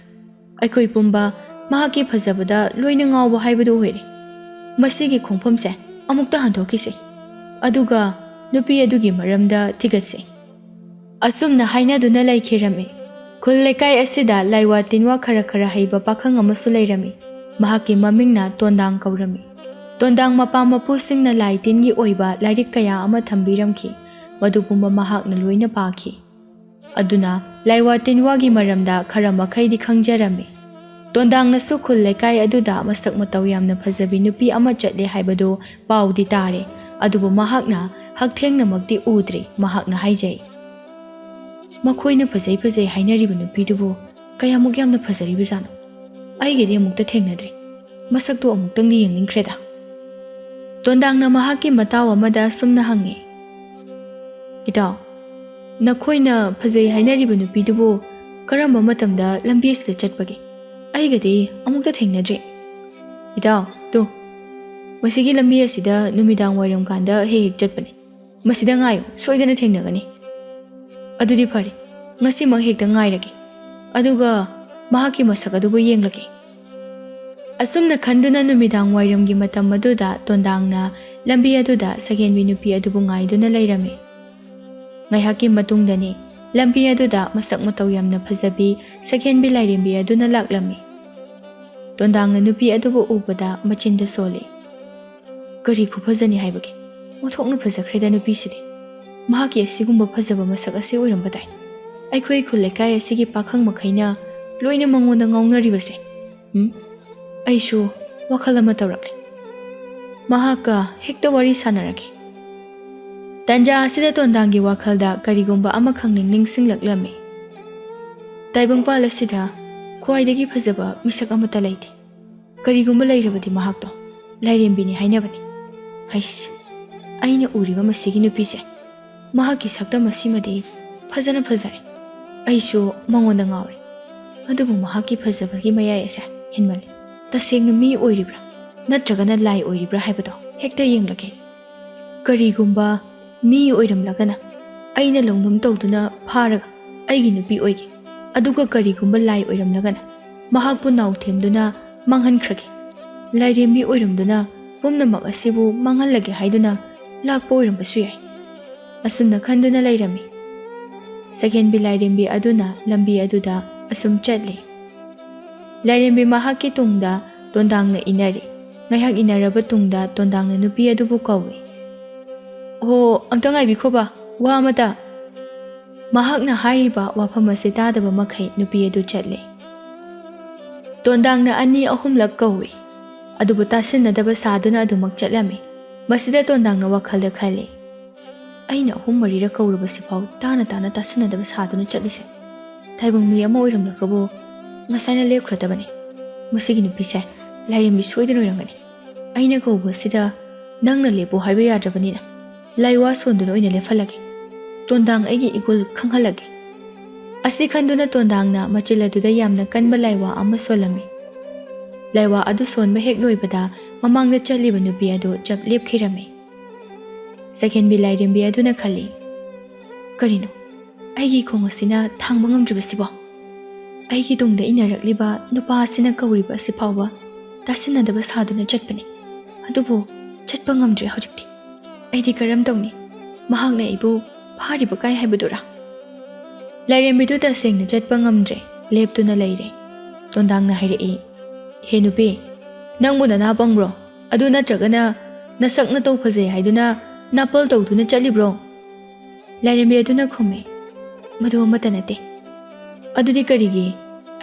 ꯑꯩꯈꯣꯏ ꯄꯨꯝꯕ ꯃꯍꯥꯛꯀꯤ ꯐꯖꯕꯗ ꯂꯣꯏꯅ ꯉꯥꯎꯕ ꯍꯥꯏꯕꯗꯨ ꯑꯣꯏꯔꯦ꯫ ꯃꯁꯤꯒꯤ ꯈꯣꯡꯐꯝꯁꯦ ꯑꯃꯨꯛꯇ ꯍꯟꯗꯣꯛꯈꯤꯁꯦ, ꯑꯗꯨꯒ ꯅꯨꯄꯤ ꯑꯗꯨꯒꯤ ꯃꯔꯝꯗ ꯊꯤꯒꯠꯁꯦ꯫" ꯑꯁꯨꯝꯅ ꯍꯥꯏꯅꯗꯨꯅ ꯂꯩꯈꯤꯔꯝꯃꯤ꯫ ꯈꯨꯜ ꯂꯩꯀꯥꯏ ꯑꯁꯤꯗ ꯂꯥꯏꯋꯥ ꯇꯤꯟꯋꯥ ꯈꯔ ꯈꯔ ꯍꯩꯕ ꯄꯥꯈꯪ ꯑꯃꯁꯨ ꯂꯩꯔꯝꯃꯤ꯫ ꯃꯍꯥꯛꯀꯤ ꯃꯃꯤꯡꯅ ꯇꯣꯟꯗꯥꯡ ꯀꯧꯔꯝꯃꯤ꯫ ꯇꯣꯟꯗꯥꯡ ꯃꯄꯥ ꯃꯄꯨꯁꯤꯡꯅ ꯂꯥꯏ ꯇꯤꯟꯒꯤ ꯑꯣꯏꯕ ꯂꯥꯏꯔꯤꯛ ꯀꯌꯥ ꯑꯃ ꯊꯝꯕꯤꯔꯝꯈꯤ꯫ ꯃꯗꯨ ꯄꯨꯝꯕ ꯃꯍꯥꯛꯅ ꯂꯣꯏꯅ ꯄꯥꯈꯤ꯫ ꯑꯗꯨꯅ ꯂꯥꯏꯋꯥ ꯇꯤꯟꯋꯥꯒꯤ ꯃꯔꯝꯗ ꯈꯔ ꯃꯈꯩꯗꯤ ꯈꯪꯖꯔꯝꯃꯤ꯫ ꯇꯣꯟꯗꯥꯡꯅꯁꯨ ꯈꯨꯜ ꯂꯩꯀꯥꯏ ꯑꯗꯨꯗ ꯃꯁꯛ ꯃꯇꯧ ꯌꯥꯝꯅ ꯐꯖꯕꯤ ꯅꯨꯄꯤ ꯑꯃ ꯆꯠꯂꯦ ꯍꯥꯏꯕꯗꯨ ꯄꯥꯎꯗꯤ ꯇꯥꯔꯦ, ꯑꯗꯨꯕꯨ ꯃꯍꯥꯛꯅ ꯍꯛꯊꯦꯡꯅꯃꯛꯇꯤ ꯎꯗ꯭ꯔꯤ꯫ ꯃꯍꯥꯛꯅ ꯍꯥꯏꯖꯩ, "ꯃꯈꯣꯏꯅ ꯐꯖꯩ ꯐꯖꯩ ꯍꯥꯏꯅꯔꯤꯕ ꯅꯨꯄꯤꯗꯨꯕꯨ ꯀꯌꯥꯃꯨꯛ ꯌꯥꯝꯅ ꯐꯖꯔꯤꯕꯖꯥꯠꯅꯣ? ꯑꯩꯒꯤꯗꯤ ꯑꯃꯨꯛꯇ ꯊꯦꯡꯅꯗ꯭ꯔꯤ꯫ ꯃꯁꯛꯇꯣ ꯑꯃꯨꯛꯇꯪꯗꯤ ꯌꯦꯡꯅꯤꯡꯈ꯭ꯔꯦꯗ꯫" ꯇꯣꯟꯗꯥꯡꯅ ꯃꯍꯥꯛꯀꯤ ꯃꯇꯥꯎ ꯑꯃꯗ ꯑꯁꯨꯝꯅ ꯍꯪꯉꯤ, "ꯏꯇꯥꯎ, ꯅꯈꯣꯏꯅ ꯐꯖꯩ ꯍꯥꯏꯅꯔꯤꯕ ꯅꯨꯄꯤꯗꯨꯕꯨ ꯀꯔꯝꯕ ꯃꯇꯝꯗ ꯂꯝꯕꯤ ꯑꯁꯤꯗ ꯆꯠꯄꯒꯦ? ꯑꯩꯒꯗꯤ ꯑꯃꯨꯛꯇ ꯊꯦꯡꯅꯗ꯭ꯔꯤ꯫" "ꯏꯇꯥꯎ, ꯇꯨ, ꯃꯁꯤꯒꯤ ꯂꯝꯕꯤ ꯑꯁꯤꯗ ꯅꯨꯃꯤꯗꯥꯡ ꯋꯥꯏꯔꯝ ꯀꯥꯟꯗ ꯍꯦꯛ ꯍꯦꯛ ꯆꯠꯄꯅꯤ꯫ ꯃꯁꯤꯗ ꯉꯥꯏꯌꯨ, ꯁꯣꯏꯗꯅ ꯊꯦꯡꯅꯒꯅꯤ꯫" "ꯑꯗꯨꯗꯤ ꯐꯔꯦ, ꯉꯁꯤꯃꯛ ꯍꯦꯛꯇ ꯉꯥꯏꯔꯒꯦ, ꯑꯗꯨꯒ ꯃꯍꯥꯛꯀꯤ ꯃꯁꯛ ꯑꯗꯨꯕꯨ ꯌꯦꯡꯂꯒꯦ꯫" ꯑꯁꯨꯝꯅ ꯈꯟꯗꯨꯅ ꯅꯨꯃꯤꯗꯥꯡ ꯋꯥꯏꯔꯝꯒꯤ ꯃꯇꯝ ꯑꯗꯨꯗ ꯇꯣꯟꯗꯥꯡꯅ ꯂꯝꯕꯤ ꯑꯗꯨꯗ ꯁꯛꯍꯦꯟꯕꯤ ꯅꯨꯄꯤ ꯑꯗꯨꯕꯨ ꯉꯥꯏꯗꯨꯅ ꯂꯩꯔꯝꯃꯤ꯫ ꯉꯥꯏꯍꯥꯛꯀꯤ ꯃꯇꯨꯡꯗꯅꯤ ꯂꯝꯕꯤ ꯑꯗꯨꯗ ꯃꯁꯛ ꯃꯇꯧ ꯌꯥꯝꯅ ꯐꯖꯕꯤ ꯁꯛꯍꯦꯟꯕꯤ ꯂꯥꯏꯔꯦꯝꯕꯤ ꯑꯗꯨꯅ ꯂꯥꯛꯂꯝꯃꯤ꯫ ꯇꯣꯟꯗꯥꯡꯅ ꯅꯨꯄꯤ ꯑꯗꯨꯕꯨ ꯎꯕꯗ ꯃꯆꯤꯟꯗ ꯁꯣꯜꯂꯤ꯫ "ꯀꯔꯤ ꯈꯨꯐꯖꯅꯤ ꯍꯥꯏꯕꯒꯦ? ꯑꯣꯟꯊꯣꯛꯅ ꯐꯖꯈ꯭ꯔꯦꯗ ꯅꯨꯄꯤꯁꯤꯗꯤ꯫ ꯃꯍꯥꯛꯀꯤ ꯑꯁꯤꯒꯨꯝꯕ ꯐꯖꯕ ꯃꯁꯛ ꯑꯁꯤ ꯑꯣꯏꯔꯝꯕ ꯇꯥꯏ꯫ ꯑꯩꯈꯣꯏ ꯈꯨꯜ ꯂꯩꯀꯥꯏ ꯑꯁꯤꯒꯤ ꯄꯥꯈꯪ ꯃꯈꯩꯅ ꯂꯣꯏꯅ ꯃꯉꯣꯟꯗ ꯉꯥꯎꯅꯔꯤꯕꯁꯦ꯫ ꯎꯝ, ꯑꯩꯁꯨ ꯋꯥꯈꯜ ꯑꯃ ꯇꯧꯔꯛꯂꯦ꯫ ꯃꯍꯥꯛꯀ ꯍꯦꯛꯇ ꯋꯥꯔꯤ ꯁꯥꯟꯅꯔꯒꯦ꯫" ꯇꯟꯖꯥ ꯑꯁꯤꯗ ꯇꯣꯟꯗꯥꯡꯒꯤ ꯋꯥꯈꯜꯗ ꯀꯔꯤꯒꯨꯝꯕ ꯑꯃꯈꯛ ꯅꯤꯡꯁꯤꯡꯂꯛꯂꯝꯃꯤ꯫ "ꯇꯥꯏꯕꯪꯄꯥꯜ ꯑꯁꯤꯗ ꯈ꯭ꯋꯥꯏꯗꯒꯤ ꯐꯖꯕ ꯃꯤꯁꯛ ꯑꯃꯠꯇ ꯂꯩꯇꯦ꯫ ꯀꯔꯤꯒꯨꯝꯕ ꯂꯩꯔꯕꯗꯤ ꯃꯍꯥꯛꯇꯣ ꯂꯥꯏꯔꯦꯝꯕꯤꯅꯤ ꯍꯥꯏꯅꯕꯅꯤ꯫ ꯍꯩꯁ, ꯑꯩꯅ ꯎꯔꯤꯕ ꯃꯁꯤꯒꯤ ꯅꯨꯄꯤꯁꯦ, ꯃꯍꯥꯛꯀꯤ ꯁꯛꯇꯝ ꯑꯁꯤꯃꯗꯤ ꯐꯖꯅ ꯐꯖꯔꯦ꯫ ꯑꯩꯁꯨ ꯃꯉꯣꯟꯗ ꯉꯥꯎꯔꯦ꯫ ꯑꯗꯨꯕꯨ ꯃꯍꯥꯛꯀꯤ ꯐꯖꯕꯒꯤ ꯃꯌꯥꯏ ꯑꯁꯦ ꯍꯦꯟꯃꯜꯂꯦ꯫ ꯇꯁꯦꯡꯅ ꯃꯤ ꯑꯣꯏꯔꯤꯕ꯭ꯔꯥ ꯅꯠꯇ꯭ꯔꯒꯅ ꯂꯥꯏ ꯑꯣꯏꯔꯤꯕ꯭ꯔꯥ ꯍꯥꯏꯕꯗꯣ ꯍꯦꯛꯇ ꯌꯦꯡꯂꯒꯦ꯫ ꯀꯔꯤꯒꯨꯝꯕ ꯃꯤ ꯑꯣꯏꯔꯝꯂꯒꯅ ꯑꯩꯅ ꯂꯧꯅꯨꯝ ꯇꯧꯗꯨꯅ ꯐꯥꯔꯒ ꯑꯩꯒꯤ ꯅꯨꯄꯤ ꯑꯣꯏꯒꯦ꯫ ꯑꯗꯨꯒ ꯀꯔꯤꯒꯨꯝꯕ ꯂꯥꯏ ꯑꯣꯏꯔꯝꯂꯒꯅ ꯃꯍꯥꯛꯄꯨ ꯅꯥꯎꯊꯦꯝꯗꯨꯅ ꯃꯥꯡꯍꯟꯈ꯭ꯔꯒꯦ꯫ ꯂꯥꯏꯔꯦꯝꯕꯤ ꯑꯣꯏꯔꯝꯗꯨꯅ ꯄꯨꯝꯅꯃꯛ ꯑꯁꯤꯕꯨ ꯃꯥꯡꯍꯜꯂꯒꯦ ꯍꯥꯏꯗꯨꯅ ꯂꯥꯛꯄ ꯑꯣꯏꯔꯝꯕꯁꯨ ꯌꯥꯏ꯫" ꯑꯁꯨꯝꯅ ꯈꯟꯗꯨꯅ ꯂꯩꯔꯝꯃꯤ꯫ ꯁꯛꯍꯦꯟꯕꯤ ꯂꯥꯏꯔꯦꯝꯕꯤ ꯑꯗꯨꯅ ꯂꯝꯕꯤ ꯑꯗꯨꯗ ꯑꯁꯨꯝ ꯆꯠꯂꯤ꯫ ꯂꯥꯏꯔꯦꯝꯕꯤ ꯃꯍꯥꯛꯀꯤ ꯇꯨꯡꯗ ꯇꯣꯟꯗꯥꯡꯅ ꯏꯟꯅꯔꯤ꯫ ꯉꯥꯏꯍꯥꯛ ꯏꯟꯅꯔꯕ ꯇꯨꯡꯗ ꯇꯣꯟꯗꯥꯡꯅ ꯅꯨꯄꯤ ꯑꯗꯨꯕꯨ ꯀꯧꯏ꯫ "ꯑꯣ, ꯑꯝꯇ ꯉꯥꯏꯕꯤꯈꯣꯕ, ꯋꯥ ꯑꯃꯇ꯫" ꯃꯍꯥꯛꯅ ꯍꯥꯏꯔꯤꯕ ꯋꯥꯐꯝ ꯑꯁꯤ ꯇꯥꯗꯕ ꯃꯈꯩ ꯅꯨꯄꯤ ꯑꯗꯨ ꯆꯠꯂꯤ꯫ ꯇꯣꯟꯗꯥꯡꯅ ꯑꯅꯤ ꯑꯍꯨꯝꯂꯛ ꯀꯧꯏ, ꯑꯗꯨꯕꯨ ꯇꯥꯁꯤꯟꯅꯗꯕ ꯁꯥꯗꯨꯅ ꯑꯗꯨꯃꯛ ꯆꯠꯂꯝꯃꯤ꯫ ꯃꯁꯤꯗ ꯇꯣꯟꯗꯥꯡꯅ ꯋꯥꯈꯜꯗ ꯈꯜꯂꯤ, "ꯑꯩꯅ ꯑꯍꯨꯝ ꯃꯔꯤꯔꯛ ꯀꯧꯔꯨꯕꯁꯤꯐꯥꯎ ꯇꯥꯅ ꯇꯥꯅ ꯇꯥꯁꯤꯟꯅꯗꯕ ꯁꯥꯗꯨꯅ ꯆꯠꯂꯤꯁꯦ ꯇꯥꯏꯕꯪ ꯃꯤ ꯑꯃ ꯑꯣꯏꯔꯝꯂꯒꯕꯨ ꯉꯁꯥꯏꯅ ꯂꯦꯞꯈ꯭ꯔꯗꯕꯅꯤ꯫ ꯃꯁꯤꯒꯤ ꯅꯨꯄꯤꯁꯦ ꯂꯥꯏꯔꯦꯝꯕꯤ ꯁꯣꯏꯗꯅ ꯑꯣꯏꯔꯝꯒꯅꯤ꯫ ꯑꯩꯅ ꯀꯧꯕ ꯑꯁꯤꯗ ꯅꯪꯅ ꯂꯦꯞꯄꯨ ꯍꯥꯏꯕ ꯌꯥꯗ꯭ꯔꯕꯅꯤꯅ ꯂꯥꯏꯋꯥ ꯁꯣꯟꯗꯨꯅ ꯑꯣꯏꯅ ꯂꯦꯞꯍꯜꯂꯒꯦ꯫ ꯇꯣꯟꯗꯥꯡ ꯑꯩꯒꯤ ꯏꯒꯨꯜ ꯈꯪꯍꯜꯂꯒꯦ꯫" ꯑꯁꯤ ꯈꯟꯗꯨꯅ ꯇꯣꯟꯗꯥꯡꯅ ꯃꯆꯤꯜ ꯑꯗꯨꯗ ꯌꯥꯝꯅ ꯀꯟꯕ ꯂꯥꯏꯋꯥ ꯑꯃ ꯁꯣꯜꯂꯝꯃꯤ꯫ ꯂꯥꯏꯋꯥ ꯑꯗꯨ ꯁꯣꯟꯕ ꯍꯦꯛ ꯂꯣꯏꯕꯗ ꯃꯃꯥꯡꯗ ꯆꯠꯂꯤꯕ ꯅꯨꯄꯤ ꯑꯗꯨ ꯆꯞ ꯂꯦꯞꯈꯤꯔꯝꯃꯤ꯫ ꯁꯛꯍꯦꯟꯕꯤ ꯂꯥꯏꯔꯦꯝꯕꯤ ꯑꯗꯨꯅ ꯈꯜꯂꯤ, "ꯀꯔꯤꯅꯣ? ꯑꯩꯒꯤ ꯈꯣꯡ ꯑꯁꯤꯅ ꯊꯥꯡꯕ ꯉꯝꯗ꯭ꯔꯤꯕꯁꯤꯕꯣ? ꯑꯩꯒꯤ ꯇꯨꯡꯗ ꯏꯟꯅꯔꯛꯂꯤꯕ ꯅꯨꯄꯥ ꯑꯁꯤꯅ ꯀꯧꯔꯤꯕ ꯑꯁꯤ ꯐꯥꯎꯕ ꯇꯥꯁꯤꯟꯅꯗꯕ ꯁꯥꯗꯨꯅ ꯆꯠꯄꯅꯤ, ꯑꯗꯨꯕꯨ ꯆꯠꯄ ꯉꯝꯗ꯭ꯔꯦ ꯍꯧꯖꯤꯛꯇꯤ꯫ ꯑꯩꯗꯤ ꯀꯔꯝ ꯇꯧꯅꯤ? ꯃꯍꯥꯛꯅ ꯑꯩꯕꯨ ꯐꯥꯔꯤꯕ ꯀꯥꯏ ꯍꯥꯏꯕꯗꯨꯔꯥ?" ꯂꯥꯏꯔꯦꯝꯕꯤꯗꯨ ꯇꯁꯦꯡꯅ ꯆꯠꯄ ꯉꯝꯗ꯭ꯔꯦ, ꯂꯦꯞꯇꯨꯅ ꯂꯩꯔꯦ꯫ ꯇꯣꯟꯗꯥꯡꯅ ꯍꯥꯏꯔꯛꯏ, "ꯍꯦ ꯅꯨꯄꯤ, ꯅꯪꯕꯨ ꯅꯅꯥ ꯄꯪꯕ꯭ꯔꯣ? ꯑꯗꯨ ꯅꯠꯇ꯭ꯔꯒꯅ ꯅꯁꯛ ꯅꯇꯧ ꯐꯖꯩ ꯍꯥꯏꯗꯨꯅ ꯅꯥꯄꯜ ꯇꯧꯗꯨꯅ ꯆꯠꯂꯤꯕ꯭ꯔꯣ?" ꯂꯥꯏꯔꯦꯝꯕꯤ ꯑꯗꯨꯅ ꯈꯨꯝꯃꯤ, "ꯃꯗꯨ ꯑꯃꯠꯇ ꯅꯠꯇꯦ꯫" "ꯑꯗꯨꯗꯤ ꯀꯔꯤꯒꯤ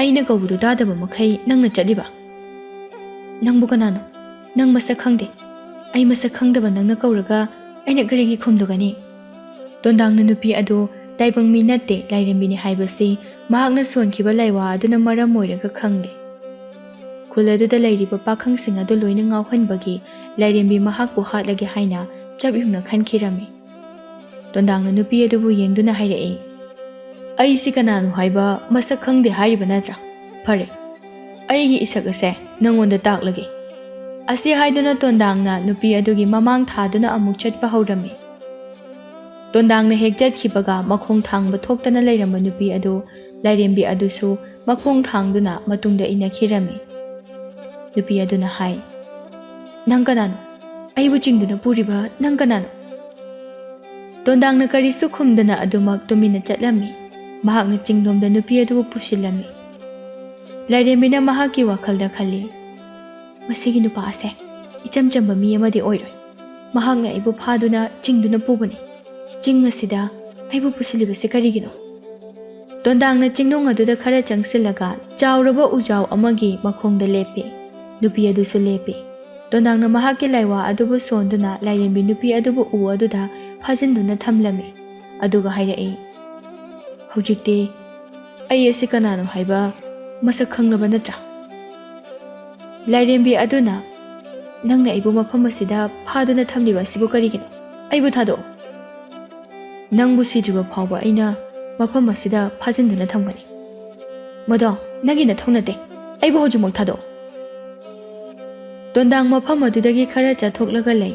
ꯑꯩꯅ ꯀꯧꯕꯗꯨ ꯇꯥꯗꯕ ꯃꯈꯩ ꯅꯪꯅ ꯆꯠꯂꯤꯕ? ꯅꯪꯕꯨ ꯀꯅꯥꯅꯣ? ꯅꯪ ꯃꯁꯛ ꯈꯪꯗꯦ꯫ ꯑꯩ ꯃꯁꯛ ꯈꯪꯗꯕ ꯅꯪꯅ ꯀꯧꯔꯒ ꯑꯩꯅ ꯀꯔꯤꯒꯤ ꯈꯨꯝꯗꯨꯒꯅꯤ?" ꯇꯣꯟꯗꯥꯡꯅ ꯅꯨꯄꯤ ꯑꯗꯨ ꯇꯥꯏꯕꯪ ꯃꯤ ꯅꯠꯇꯦ, ꯂꯥꯏꯔꯦꯝꯕꯤꯅꯤ ꯍꯥꯏꯕꯁꯤ ꯃꯍꯥꯛꯅ ꯁꯣꯟꯈꯤꯕ ꯂꯥꯏꯋꯥ ꯑꯗꯨꯅ ꯃꯔꯝ ꯑꯣꯏꯔꯒ ꯈꯪꯂꯦ꯫ ꯈꯨꯜ ꯑꯗꯨꯗ ꯂꯩꯔꯤꯕ ꯄꯥꯈꯪꯁꯤꯡ ꯑꯗꯨ ꯂꯣꯏꯅ ꯉꯥꯎꯍꯟꯕꯒꯤ ꯂꯥꯏꯔꯦꯝꯕꯤ ꯃꯍꯥꯛꯄꯨ ꯍꯥꯠꯂꯒꯦ ꯍꯥꯏꯅ ꯆꯞ ꯌꯨꯡꯅ ꯈꯟꯈꯤꯔꯝꯃꯤ꯫ ꯇꯣꯟꯗꯥꯡꯅ ꯅꯨꯄꯤ ꯑꯗꯨꯕꯨ ꯌꯦꯡꯗꯨꯅ ꯍꯥꯏꯔꯛꯏ, "ꯑꯩꯁꯤ ꯀꯅꯥꯅꯣ ꯍꯥꯏꯕ ꯃꯁꯛ ꯈꯪꯗꯦ ꯍꯥꯏꯔꯤꯕ ꯅꯠꯇ꯭ꯔꯥ? ꯐꯔꯦ, ꯑꯩꯒꯤ ꯏꯁꯛ ꯑꯁꯦ ꯅꯪꯉꯣꯟꯗ ꯇꯥꯛꯂꯒꯦ꯫" ꯑꯁꯤ ꯍꯥꯏꯗꯨꯅ ꯇꯣꯟꯗꯥꯡꯅ ꯅꯨꯄꯤ ꯑꯗꯨꯒꯤ ꯃꯃꯥꯡ ꯊꯥꯗꯨꯅ ꯑꯃꯨꯛ ꯆꯠꯄ ꯍꯧꯔꯝꯃꯤ꯫ ꯇꯣꯟꯗꯥꯡꯅ ꯍꯦꯛ ꯆꯠꯈꯤꯕꯒ ꯃꯈꯣꯡ ꯊꯥꯡꯕ ꯊꯣꯛꯇꯅ ꯂꯩꯔꯝꯕ ꯅꯨꯄꯤ ꯑꯗꯨ, ꯂꯥꯏꯔꯦꯝꯕꯤ ꯑꯗꯨꯁꯨ ꯃꯈꯣꯡ ꯊꯥꯡꯗꯨꯅ ꯃꯇꯨꯡꯗ ꯏꯟꯅꯈꯤꯔꯝꯃꯤ꯫ ꯅꯨꯄꯤ ꯑꯗꯨꯅ ꯍꯥꯏ, "ꯅꯪ ꯀꯅꯥꯅꯣ? ꯑꯩꯕꯨ ꯆꯤꯡꯗꯨꯅ ꯄꯨꯔꯤꯕ ꯅꯪ ꯀꯅꯥꯅꯣ?" ꯇꯣꯟꯗꯥꯡꯅ ꯀꯔꯤꯁꯨ ꯈꯨꯝꯗꯅ ꯑꯗꯨꯃꯛ ꯇꯨꯃꯤꯟꯅ ꯆꯠꯂꯝꯃꯤ꯫ ꯃꯍꯥꯛꯅ ꯆꯤꯡꯂꯣꯝꯗ ꯅꯨꯄꯤ ꯑꯗꯨꯕꯨ ꯄꯨꯁꯤꯜꯂꯝꯃꯤ꯫ ꯂꯥꯏꯔꯦꯝꯕꯤꯅ ꯃꯍꯥꯛꯀꯤ ꯋꯥꯈꯜꯗ ꯈꯜꯂꯤ, "ꯃꯁꯤꯒꯤ ꯅꯨꯄꯥ ꯑꯁꯦ ꯏꯆꯝ ꯆꯝꯕ ꯃꯤ ꯑꯃꯗꯤ ꯑꯣꯏꯔꯣꯏ꯫ ꯃꯍꯥꯛꯅ ꯑꯩꯕꯨ ꯐꯥꯗꯨꯅ ꯆꯤꯡꯗꯨꯅ ꯄꯨꯕꯅꯤ꯫ ꯆꯤꯡ ꯑꯁꯤꯗ ꯑꯩꯕꯨ ꯄꯨꯁꯤꯜꯂꯤꯕꯁꯤ ꯀꯔꯤꯒꯤꯅꯣ?" ꯇꯣꯟꯗꯥꯡꯅ ꯆꯤꯡꯅꯨꯡ ꯑꯗꯨꯗ ꯈꯔ ꯆꯪꯁꯤꯜꯂꯒ ꯆꯥꯎꯔꯕ ꯎꯖꯥꯎ ꯑꯃꯒꯤ ꯃꯈꯣꯡꯗ ꯂꯦꯞꯄꯤ꯫ ꯅꯨꯄꯤ ꯑꯗꯨꯁꯨ ꯂꯦꯞꯄꯤ꯫ ꯇꯣꯟꯗꯥꯡꯅ ꯃꯍꯥꯛꯀꯤ ꯂꯥꯏꯋꯥ ꯑꯗꯨꯕꯨ ꯁꯣꯟꯗꯨꯅ ꯂꯥꯏꯔꯦꯝꯕꯤ ꯅꯨꯄꯤ ꯑꯗꯨꯕꯨ ꯎ ꯑꯗꯨꯗ ꯐꯥꯖꯤꯟꯗꯨꯅ ꯊꯝꯂꯝꯃꯤ꯫ ꯑꯗꯨꯒ ꯍꯥꯏꯔꯛꯏ, "ꯍꯧꯖꯤꯛꯇꯤ ꯑꯩ ꯑꯁꯤ ꯀꯅꯥꯅꯣ ꯍꯥꯏꯕ ꯃꯁꯛ ꯈꯪꯂꯕ ꯅꯠꯇ꯭ꯔꯥ?" ꯂꯥꯏꯔꯦꯝꯕꯤ ꯑꯗꯨꯅ, "ꯅꯪꯅ ꯑꯩꯕꯨ ꯃꯐꯝ ꯑꯁꯤꯗ ꯐꯥꯗꯨꯅ ꯊꯝꯂꯤꯕ ꯑꯁꯤꯕꯨ ꯀꯔꯤꯒꯤꯅꯣ? ꯑꯩꯕꯨ ꯊꯥꯗꯣꯛꯑꯣ꯫ ꯅꯪꯕꯨ ꯁꯤꯗ꯭ꯔꯤꯕ ꯐꯥꯎꯕ ꯑꯩꯅ ꯃꯐꯝ ꯑꯁꯤꯗ ꯐꯥꯖꯤꯟꯗꯨꯅ ꯊꯝꯒꯅꯤ꯫ ꯃꯗꯣ, ꯅꯪꯒꯤ ꯅꯊꯧ ꯅꯠꯇꯦ꯫ ꯑꯩꯕꯨ ꯍꯧꯖꯤꯛꯃꯛ ꯊꯥꯗꯣꯛꯑꯣ꯫" ꯇꯣꯟꯗꯥꯡ ꯃꯐꯝ ꯑꯗꯨꯗꯒꯤ ꯈꯔ ꯆꯠꯊꯣꯛꯂꯒ ꯂꯩ꯫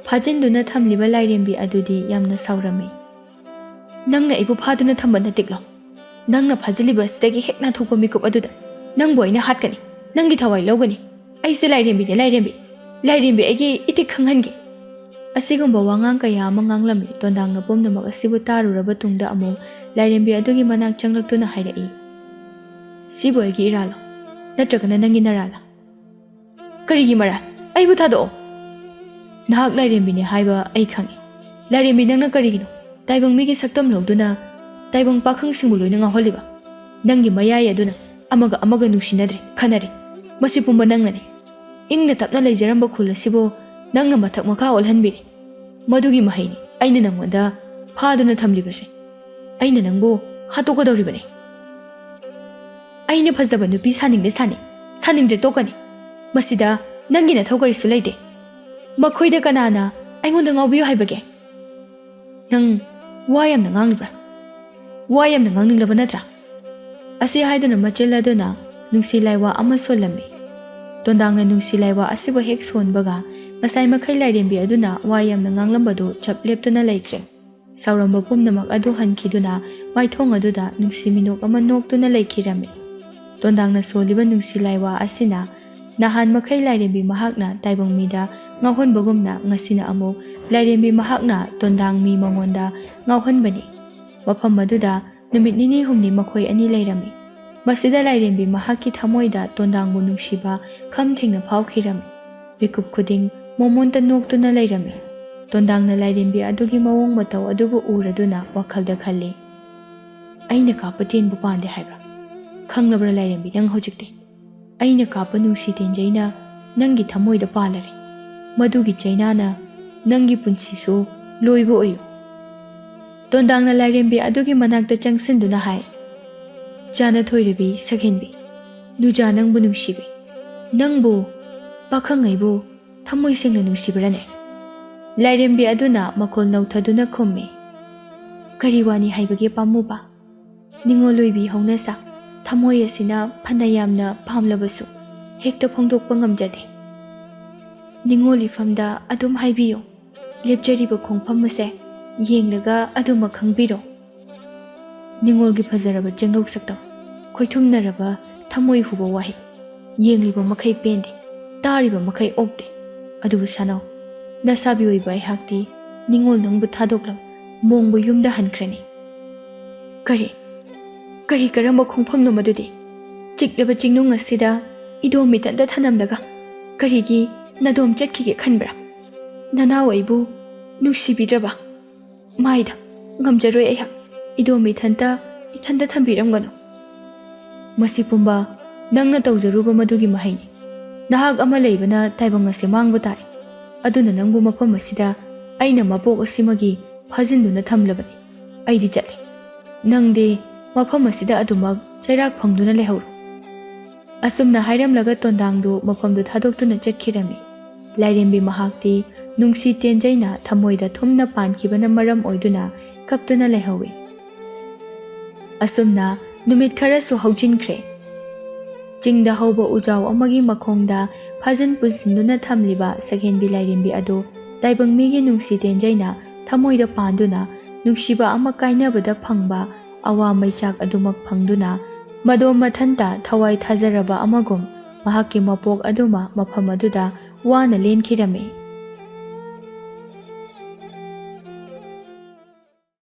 ꯐꯥꯖꯤꯟꯗꯨꯅ ꯊꯝꯂꯤꯕ ꯂꯥꯏꯔꯦꯝꯕꯤ ꯑꯗꯨꯗꯤ ꯌꯥꯝꯅ ꯁꯥꯎꯔꯝꯃꯤ꯫ "ꯅꯪꯅ ꯑꯩꯕꯨ ꯐꯥꯗꯨꯅ ꯊꯝꯕ ꯅꯠꯇꯦꯛꯂꯣ? ꯅꯪꯅ ꯐꯥꯖꯤꯜꯂꯤꯕ ꯑꯁꯤꯗꯒꯤ ꯍꯦꯛ ꯅꯥꯟꯊꯣꯛꯄ ꯃꯤꯀꯨꯞ ꯑꯗꯨꯗ ꯅꯪꯕꯨ ꯑꯩꯅ ꯍꯥꯠꯀꯅꯤ꯫ ꯅꯪꯒꯤ ꯊꯋꯥꯏ ꯂꯧꯒꯅꯤ꯫ ꯑꯩꯁꯦ ꯂꯥꯏꯔꯦꯝꯕꯤꯅꯦ, ꯂꯥꯏꯔꯦꯝꯕꯤ꯫ ꯂꯥꯏꯔꯦꯝꯕꯤ ꯑꯩꯒꯤ ꯏꯇꯤꯛ ꯈꯪꯍꯟꯒꯦ꯫" ꯑꯁꯤꯒꯨꯝꯕ ꯋꯥꯉꯥꯡ ꯀꯌꯥ ꯑꯃ ꯉꯥꯡꯂꯝꯃꯤ꯫ ꯇꯣꯟꯗꯥꯡꯅ ꯄꯨꯝꯅꯃꯛ ꯑꯁꯤꯕꯨ ꯇꯥꯔꯨꯔꯕ ꯇꯨꯡꯗ ꯑꯃꯨꯛ ꯂꯥꯏꯔꯦꯝꯕꯤ ꯑꯗꯨꯒꯤ ꯃꯅꯥꯛ ꯆꯪꯂꯛꯇꯨꯅ ꯍꯥꯏꯔꯛꯏ, "ꯁꯤꯕꯨ ꯑꯩꯒꯤ ꯏꯔꯥꯜꯂꯣ, ꯅꯠꯇ꯭ꯔꯒꯅ ꯅꯪꯒꯤ ꯅꯔꯥꯜꯂꯣ?" "ꯀꯔꯤꯒꯤ ꯃꯔꯥꯜ? ꯑꯩꯕꯨ ꯊꯥꯗꯣꯛꯑꯣ꯫" "ꯅꯍꯥꯛ ꯂꯥꯏꯔꯦꯝꯕꯤꯅꯦ ꯍꯥꯏꯕ ꯑꯩ ꯈꯪꯏ꯫ ꯂꯥꯏꯔꯦꯝꯕꯤ ꯅꯪꯅ ꯀꯔꯤꯒꯤꯅꯣ ꯇꯥꯏꯕꯪ ꯃꯤꯒꯤ ꯁꯛꯇꯝ ꯂꯧꯗꯨꯅ ꯇꯥꯏꯕꯪ ꯄꯥꯈꯪꯁꯤꯡꯕꯨ ꯂꯣꯏꯅ ꯉꯥꯎꯍꯜꯂꯤꯕ? ꯅꯪꯒꯤ ꯃꯌꯥꯏ ꯑꯗꯨꯅ ꯑꯃꯒ ꯑꯃꯒ ꯅꯨꯡꯁꯤꯅꯗ꯭ꯔꯦ, ꯈꯟꯅꯔꯦ꯫ ꯃꯁꯤ ꯄꯨꯝꯕ ꯅꯪꯅꯅꯤ꯫ ꯏꯪꯅ ꯇꯞꯅ ꯂꯩꯖꯔꯝꯕ ꯈꯨꯜ ꯑꯁꯤꯕꯨ ꯅꯪꯅ ꯃꯊꯛ ꯃꯈꯥ ꯑꯣꯜꯍꯟꯕꯤꯔꯦ꯫ ꯃꯗꯨꯒꯤ ꯃꯍꯩꯅꯤ ꯑꯩꯅ ꯅꯪꯉꯣꯟꯗ ꯐꯥꯗꯨꯅ ꯊꯝꯂꯤꯕꯁꯦ꯫ ꯑꯩꯅ ꯅꯪꯕꯨ ꯍꯥꯠꯇꯣꯛꯀꯗꯧꯔꯤꯕꯅꯤ꯫ ꯑꯩꯅ ꯐꯖꯕ ꯅꯨꯄꯤ ꯁꯥꯅꯤꯡꯂꯦ ꯁꯥꯅꯤꯡ, ꯁꯥꯅꯤꯡꯗ꯭ꯔꯦ ꯇꯣꯛꯀꯅꯤ꯫ ꯃꯁꯤꯗ ꯅꯪꯒꯤ ꯅꯊꯧ ꯀꯔꯤꯁꯨ ꯂꯩꯇꯦ꯫ ꯃꯈꯣꯏꯗ ꯀꯅꯥꯅ ꯑꯩꯉꯣꯟꯗ ꯉꯥꯎꯕꯤꯌꯨ ꯍꯥꯏꯕꯒꯦ? ꯅꯪ ꯋꯥ ꯌꯥꯝꯅ ꯉꯥꯡꯂꯤꯕ꯭ꯔꯥ? ꯋꯥ ꯌꯥꯝꯅ ꯉꯥꯡꯅꯤꯡꯂꯕ ꯅꯠꯇ꯭ꯔꯥ?" ꯑꯁꯤ ꯍꯥꯏꯗꯨꯅ ꯃꯆꯤꯜ ꯑꯗꯨꯅ ꯅꯨꯡꯁꯤ ꯂꯥꯏꯋꯥ ꯑꯃ ꯁꯣꯜꯂꯝꯃꯤ꯫ ꯇꯣꯟꯗꯥꯡꯅ ꯅꯨꯡꯁꯤ ꯂꯥꯏꯋꯥ ꯑꯁꯤꯕꯨ ꯍꯦꯛ ꯁꯣꯟꯕꯒ, ꯉꯁꯥꯏ ꯃꯈꯩ ꯂꯥꯏꯔꯦꯝꯕꯤ ꯑꯗꯨꯅ ꯋꯥ ꯌꯥꯝꯅ ꯉꯥꯡꯂꯝꯕꯗꯨ ꯆꯞ ꯂꯦꯞꯇꯨꯅ ꯂꯩꯈ꯭ꯔꯦ꯫ ꯁꯥꯎꯔꯝꯕ ꯄꯨꯝꯅꯃꯛ ꯑꯗꯨ ꯍꯟꯈꯤꯗꯨꯅ ꯃꯥꯏꯊꯣꯡ ꯑꯗꯨꯗ ꯅꯨꯡꯁꯤ ꯃꯤꯅꯣꯛ ꯑꯃ ꯅꯣꯛꯇꯨꯅ ꯂꯩꯈꯤꯔꯝꯃꯤ꯫ ꯇꯣꯟꯗꯥꯡꯅ ꯁꯣꯜꯂꯤꯕ ꯅꯨꯡꯁꯤ ꯂꯥꯏꯋꯥ ꯑꯁꯤꯅ ꯅꯍꯥꯟ ꯃꯈꯩ ꯂꯥꯏꯔꯦꯝꯕꯤ ꯃꯍꯥꯛꯅ ꯇꯥꯏꯕꯪ ꯃꯤꯗ ꯉꯥꯎꯍꯟꯕꯒꯨꯝꯅ ꯉꯁꯤꯅ ꯑꯃꯨꯛ ꯂꯥꯏꯔꯦꯝꯕꯤ ꯃꯍꯥꯛꯅ ꯇꯣꯟꯗꯥꯡ ꯃꯤ ꯃꯉꯣꯟꯗ ꯉꯥꯎꯍꯟꯕꯅꯤ꯫ ꯃꯐꯝ ꯑꯗꯨꯗ ꯅꯨꯃꯤꯠ ꯅꯤꯅꯤ ꯍꯨꯝꯅꯤ ꯃꯈꯣꯏ ꯑꯅꯤ ꯂꯩꯔꯝꯃꯤ꯫ ꯃꯁꯤꯗ ꯂꯥꯏꯔꯦꯝꯕꯤ ꯃꯍꯥꯛꯀꯤ ꯊꯃꯣꯏꯗ ꯇꯣꯟꯗꯥꯡꯕꯨ ꯅꯨꯡꯁꯤꯕ ꯈꯝ ꯊꯦꯡꯅ ꯐꯥꯎꯈꯤꯔꯝꯃꯤ꯫ ꯃꯤꯀꯨꯞ ꯈꯨꯗꯤꯡ ꯃꯣꯃꯣꯟꯇ ꯅꯣꯛꯇꯨꯅ ꯂꯩꯔꯝꯃꯤ꯫ ꯇꯣꯟꯗꯥꯡꯅ ꯂꯥꯏꯔꯦꯝꯕꯤ ꯑꯗꯨꯒꯤ ꯃꯑꯣꯡ ꯃꯇꯧ ꯑꯗꯨꯕꯨ ꯎꯔꯗꯨꯅ ꯋꯥꯈꯜꯗ ꯈꯜꯂꯤ, "ꯑꯩꯅ ꯀꯥꯞꯄ ꯇꯦꯟꯕꯨ ꯄꯥꯟꯗꯦ ꯍꯥꯏꯕ꯭ꯔꯥ? ꯈꯪꯂꯕ꯭ꯔꯥ ꯂꯥꯏꯔꯦꯝꯕꯤ, ꯅꯪ ꯍꯧꯖꯤꯛꯇꯤ? ꯑꯩꯅ ꯀꯥꯞꯄ ꯅꯨꯡꯁꯤ ꯇꯦꯟꯖꯩꯅ ꯅꯪꯒꯤ ꯊꯃꯣꯏꯗ ꯄꯥꯜꯂꯔꯦ꯫ ꯃꯗꯨꯒꯤ ꯆꯩꯅꯥꯅ ꯅꯪꯒꯤ ꯄꯨꯟꯁꯤꯁꯨ ꯂꯣꯏꯕ ꯑꯣꯏꯌꯨ"꯫ ꯇꯣꯟꯗꯥꯡꯅ ꯂꯥꯏꯔꯦꯝꯕꯤ ꯑꯗꯨꯒꯤ ꯃꯅꯥꯛꯇ ꯆꯪꯁꯤꯟꯗꯨꯅ ꯍꯥꯏ, "ꯆꯥꯅ ꯊꯣꯏꯔꯕꯤ ꯁꯛꯍꯦꯟꯕꯤ, ꯅꯨꯖꯥ ꯅꯪꯕꯨ ꯅꯨꯡꯁꯤꯕꯤ, ꯅꯪꯕꯨ, ꯄꯥꯈꯪ ꯑꯩꯕꯨ ꯊꯃꯣꯏ ꯁꯦꯡꯅ ꯅꯨꯡꯁꯤꯕ꯭ꯔꯅꯦ?" ꯂꯥꯏꯔꯦꯝꯕꯤ ꯑꯗꯨꯅ ꯃꯈꯣꯜ ꯅꯧꯊꯗꯨꯅ ꯈꯨꯝꯃꯤ, "ꯀꯔꯤ ꯋꯥꯅꯤ ꯍꯥꯏꯕꯒꯦ ꯄꯥꯝꯃꯨꯕ? ꯅꯤꯉꯣꯜ ꯑꯣꯏꯕꯤ ꯍꯧꯅꯁꯥ ꯊꯃꯣꯏ ꯑꯁꯤꯅ ꯐꯅ ꯌꯥꯝꯅ ꯄꯥꯝꯂꯕꯁꯨ ꯍꯦꯛꯇ ꯐꯣꯡꯗꯣꯛꯄ ꯉꯝꯖꯗꯦ꯫ ꯅꯤꯉꯣꯜ ꯏꯐꯝꯗ ꯑꯗꯨꯝ ꯍꯥꯏꯕꯤꯌꯨ, ꯂꯦꯞꯆꯔꯤꯕ ꯈꯣꯡꯐꯝ ꯑꯁꯦ ꯌꯦꯡꯂꯒ ꯑꯗꯨꯃꯛ ꯈꯪꯕꯤꯔꯣ"꯫ ꯅꯤꯉꯣꯜꯒꯤ ꯐꯖꯔꯕ ꯆꯦꯡꯂꯧ ꯁꯛꯇꯝ, ꯈꯣꯏꯊꯨꯝꯅꯔꯕ ꯊꯃꯣꯏ ꯍꯨꯕ ꯋꯥꯍꯩ, ꯌꯦꯡꯂꯤꯕ ꯃꯈꯩ ꯄꯦꯟꯗꯦ, ꯇꯥꯔꯤꯕ ꯃꯈꯩ ꯑꯣꯛꯇꯦ꯫ ꯑꯗꯨꯕꯨ ꯁꯥꯅꯧ, ꯅꯁꯥꯕꯤ ꯑꯣꯏꯕ ꯑꯩꯍꯥꯛꯇꯤ ꯅꯤꯉꯣꯜ ꯅꯪꯕꯨ ꯊꯥꯗꯣꯛꯂꯝ ꯃꯣꯡꯕ ꯌꯨꯝꯗ ꯍꯟꯈ꯭ꯔꯅꯤ꯫ ꯀꯔꯤ? ꯀꯔꯤ ꯀꯔꯝꯕ ꯈꯣꯡꯐꯝꯅꯣ ꯃꯗꯨꯗꯤ? ꯆꯤꯛꯂꯕ ꯆꯤꯡꯅꯨꯡ ꯑꯁꯤꯗ ꯏꯗꯣꯝ ꯏꯊꯟꯇ ꯊꯅꯝꯂꯒ ꯀꯔꯤꯒꯤ ꯅꯗꯣꯝ ꯆꯠꯈꯤꯒꯦ ꯈꯟꯕ꯭ꯔꯥ? ꯅꯅꯥꯎ ꯑꯩꯕꯨ ꯅꯨꯡꯁꯤꯕꯤꯗ꯭ꯔꯕ? ꯃꯥꯏꯗ, ꯉꯝꯖꯔꯣꯏ ꯑꯩꯍꯥꯛ꯫ ꯏꯗꯣꯝ ꯏꯊꯟꯇ, ꯏꯊꯟꯇ ꯊꯝꯕꯤꯔꯝꯒꯅꯨ꯫ ꯃꯁꯤ ꯄꯨꯝꯕ ꯅꯪꯅ ꯇꯧꯖꯔꯨꯕ ꯃꯗꯨꯒꯤ ꯃꯍꯩꯅꯤ꯫ ꯅꯍꯥꯛ ꯑꯃ ꯂꯩꯕꯅ ꯇꯥꯏꯕꯪ ꯑꯁꯤ ꯃꯥꯡꯕ ꯇꯥꯔꯦ꯫ ꯑꯗꯨꯅ ꯅꯪꯕꯨ ꯃꯐꯝ ꯑꯁꯤꯗ ꯑꯩꯅ ꯃꯄꯣꯛ ꯑꯁꯤꯃꯒꯤ ꯐꯥꯖꯤꯟꯗꯨꯅ ꯊꯝꯂꯕꯅꯤ꯫ ꯑꯩꯗꯤ ꯆꯠꯂꯦ꯫ ꯅꯪꯗꯤ ꯃꯐꯝ ꯑꯁꯤꯗ ꯑꯗꯨꯃꯛ ꯆꯩꯔꯥꯛ ꯐꯪꯗꯨꯅ ꯂꯩꯍꯧꯔꯣ꯫ ꯑꯁꯨꯝꯅ ꯍꯥꯏꯔꯝꯂꯒ ꯇꯣꯟꯗꯥꯡꯗꯨ ꯃꯐꯝꯗꯨ ꯊꯥꯗꯣꯛꯇꯨꯅ ꯆꯠꯈꯤꯔꯝꯃꯤ꯫ ꯂꯥꯏꯔꯦꯝꯕꯤ ꯃꯍꯥꯛꯇꯤ ꯅꯨꯡꯁꯤ ꯇꯦꯟꯖꯩꯅ ꯊꯃꯣꯏꯗ ꯊꯨꯝꯅ ꯄꯥꯟꯈꯤꯕꯅ ꯃꯔꯝ ꯑꯣꯏꯗꯨꯅ ꯀꯞꯇꯨꯅ ꯂꯩꯍꯧꯏ꯫ ꯑꯁꯨꯝꯅ ꯅꯨꯃꯤꯠ ꯈꯔꯁꯨ ꯍꯧꯖꯤꯟꯈ꯭ꯔꯦ꯫ ꯆꯤꯡꯗ ꯍꯧꯕ ꯎꯖꯥꯎ ꯑꯃꯒꯤ ꯃꯈꯣꯡꯗ ꯐꯥꯖꯤꯟ ꯄꯨꯟꯁꯤꯟꯗꯨꯅ ꯊꯝꯂꯤꯕ ꯁꯛꯍꯦꯟꯕꯤ ꯂꯥꯏꯔꯦꯝꯕꯤ ꯑꯗꯨ ꯇꯥꯏꯕꯪ ꯃꯤꯒꯤ ꯅꯨꯡꯁꯤ ꯇꯦꯟꯖꯩꯅ ꯊꯃꯣꯏꯗ ꯄꯥꯟꯗꯨꯅ ꯅꯨꯡꯁꯤꯕ ꯑꯃ ꯀꯥꯏꯅꯕꯗ ꯐꯪꯕ ꯑꯋꯥ ꯃꯩꯆꯥꯛ ꯑꯗꯨꯃꯛ ꯐꯪꯗꯨꯅ ꯃꯗꯣꯝ ꯃꯊꯟꯇ ꯊꯋꯥꯏ ꯊꯥꯖꯔꯕ ꯑꯃꯒꯨꯝ ꯃꯍꯥꯛꯀꯤ ꯃꯄꯣꯛ ꯑꯗꯨꯃ ꯃꯐꯝ ꯑꯗꯨꯗ ꯋꯥꯅ ꯂꯦꯟꯈꯤꯔꯝꯃꯤ꯫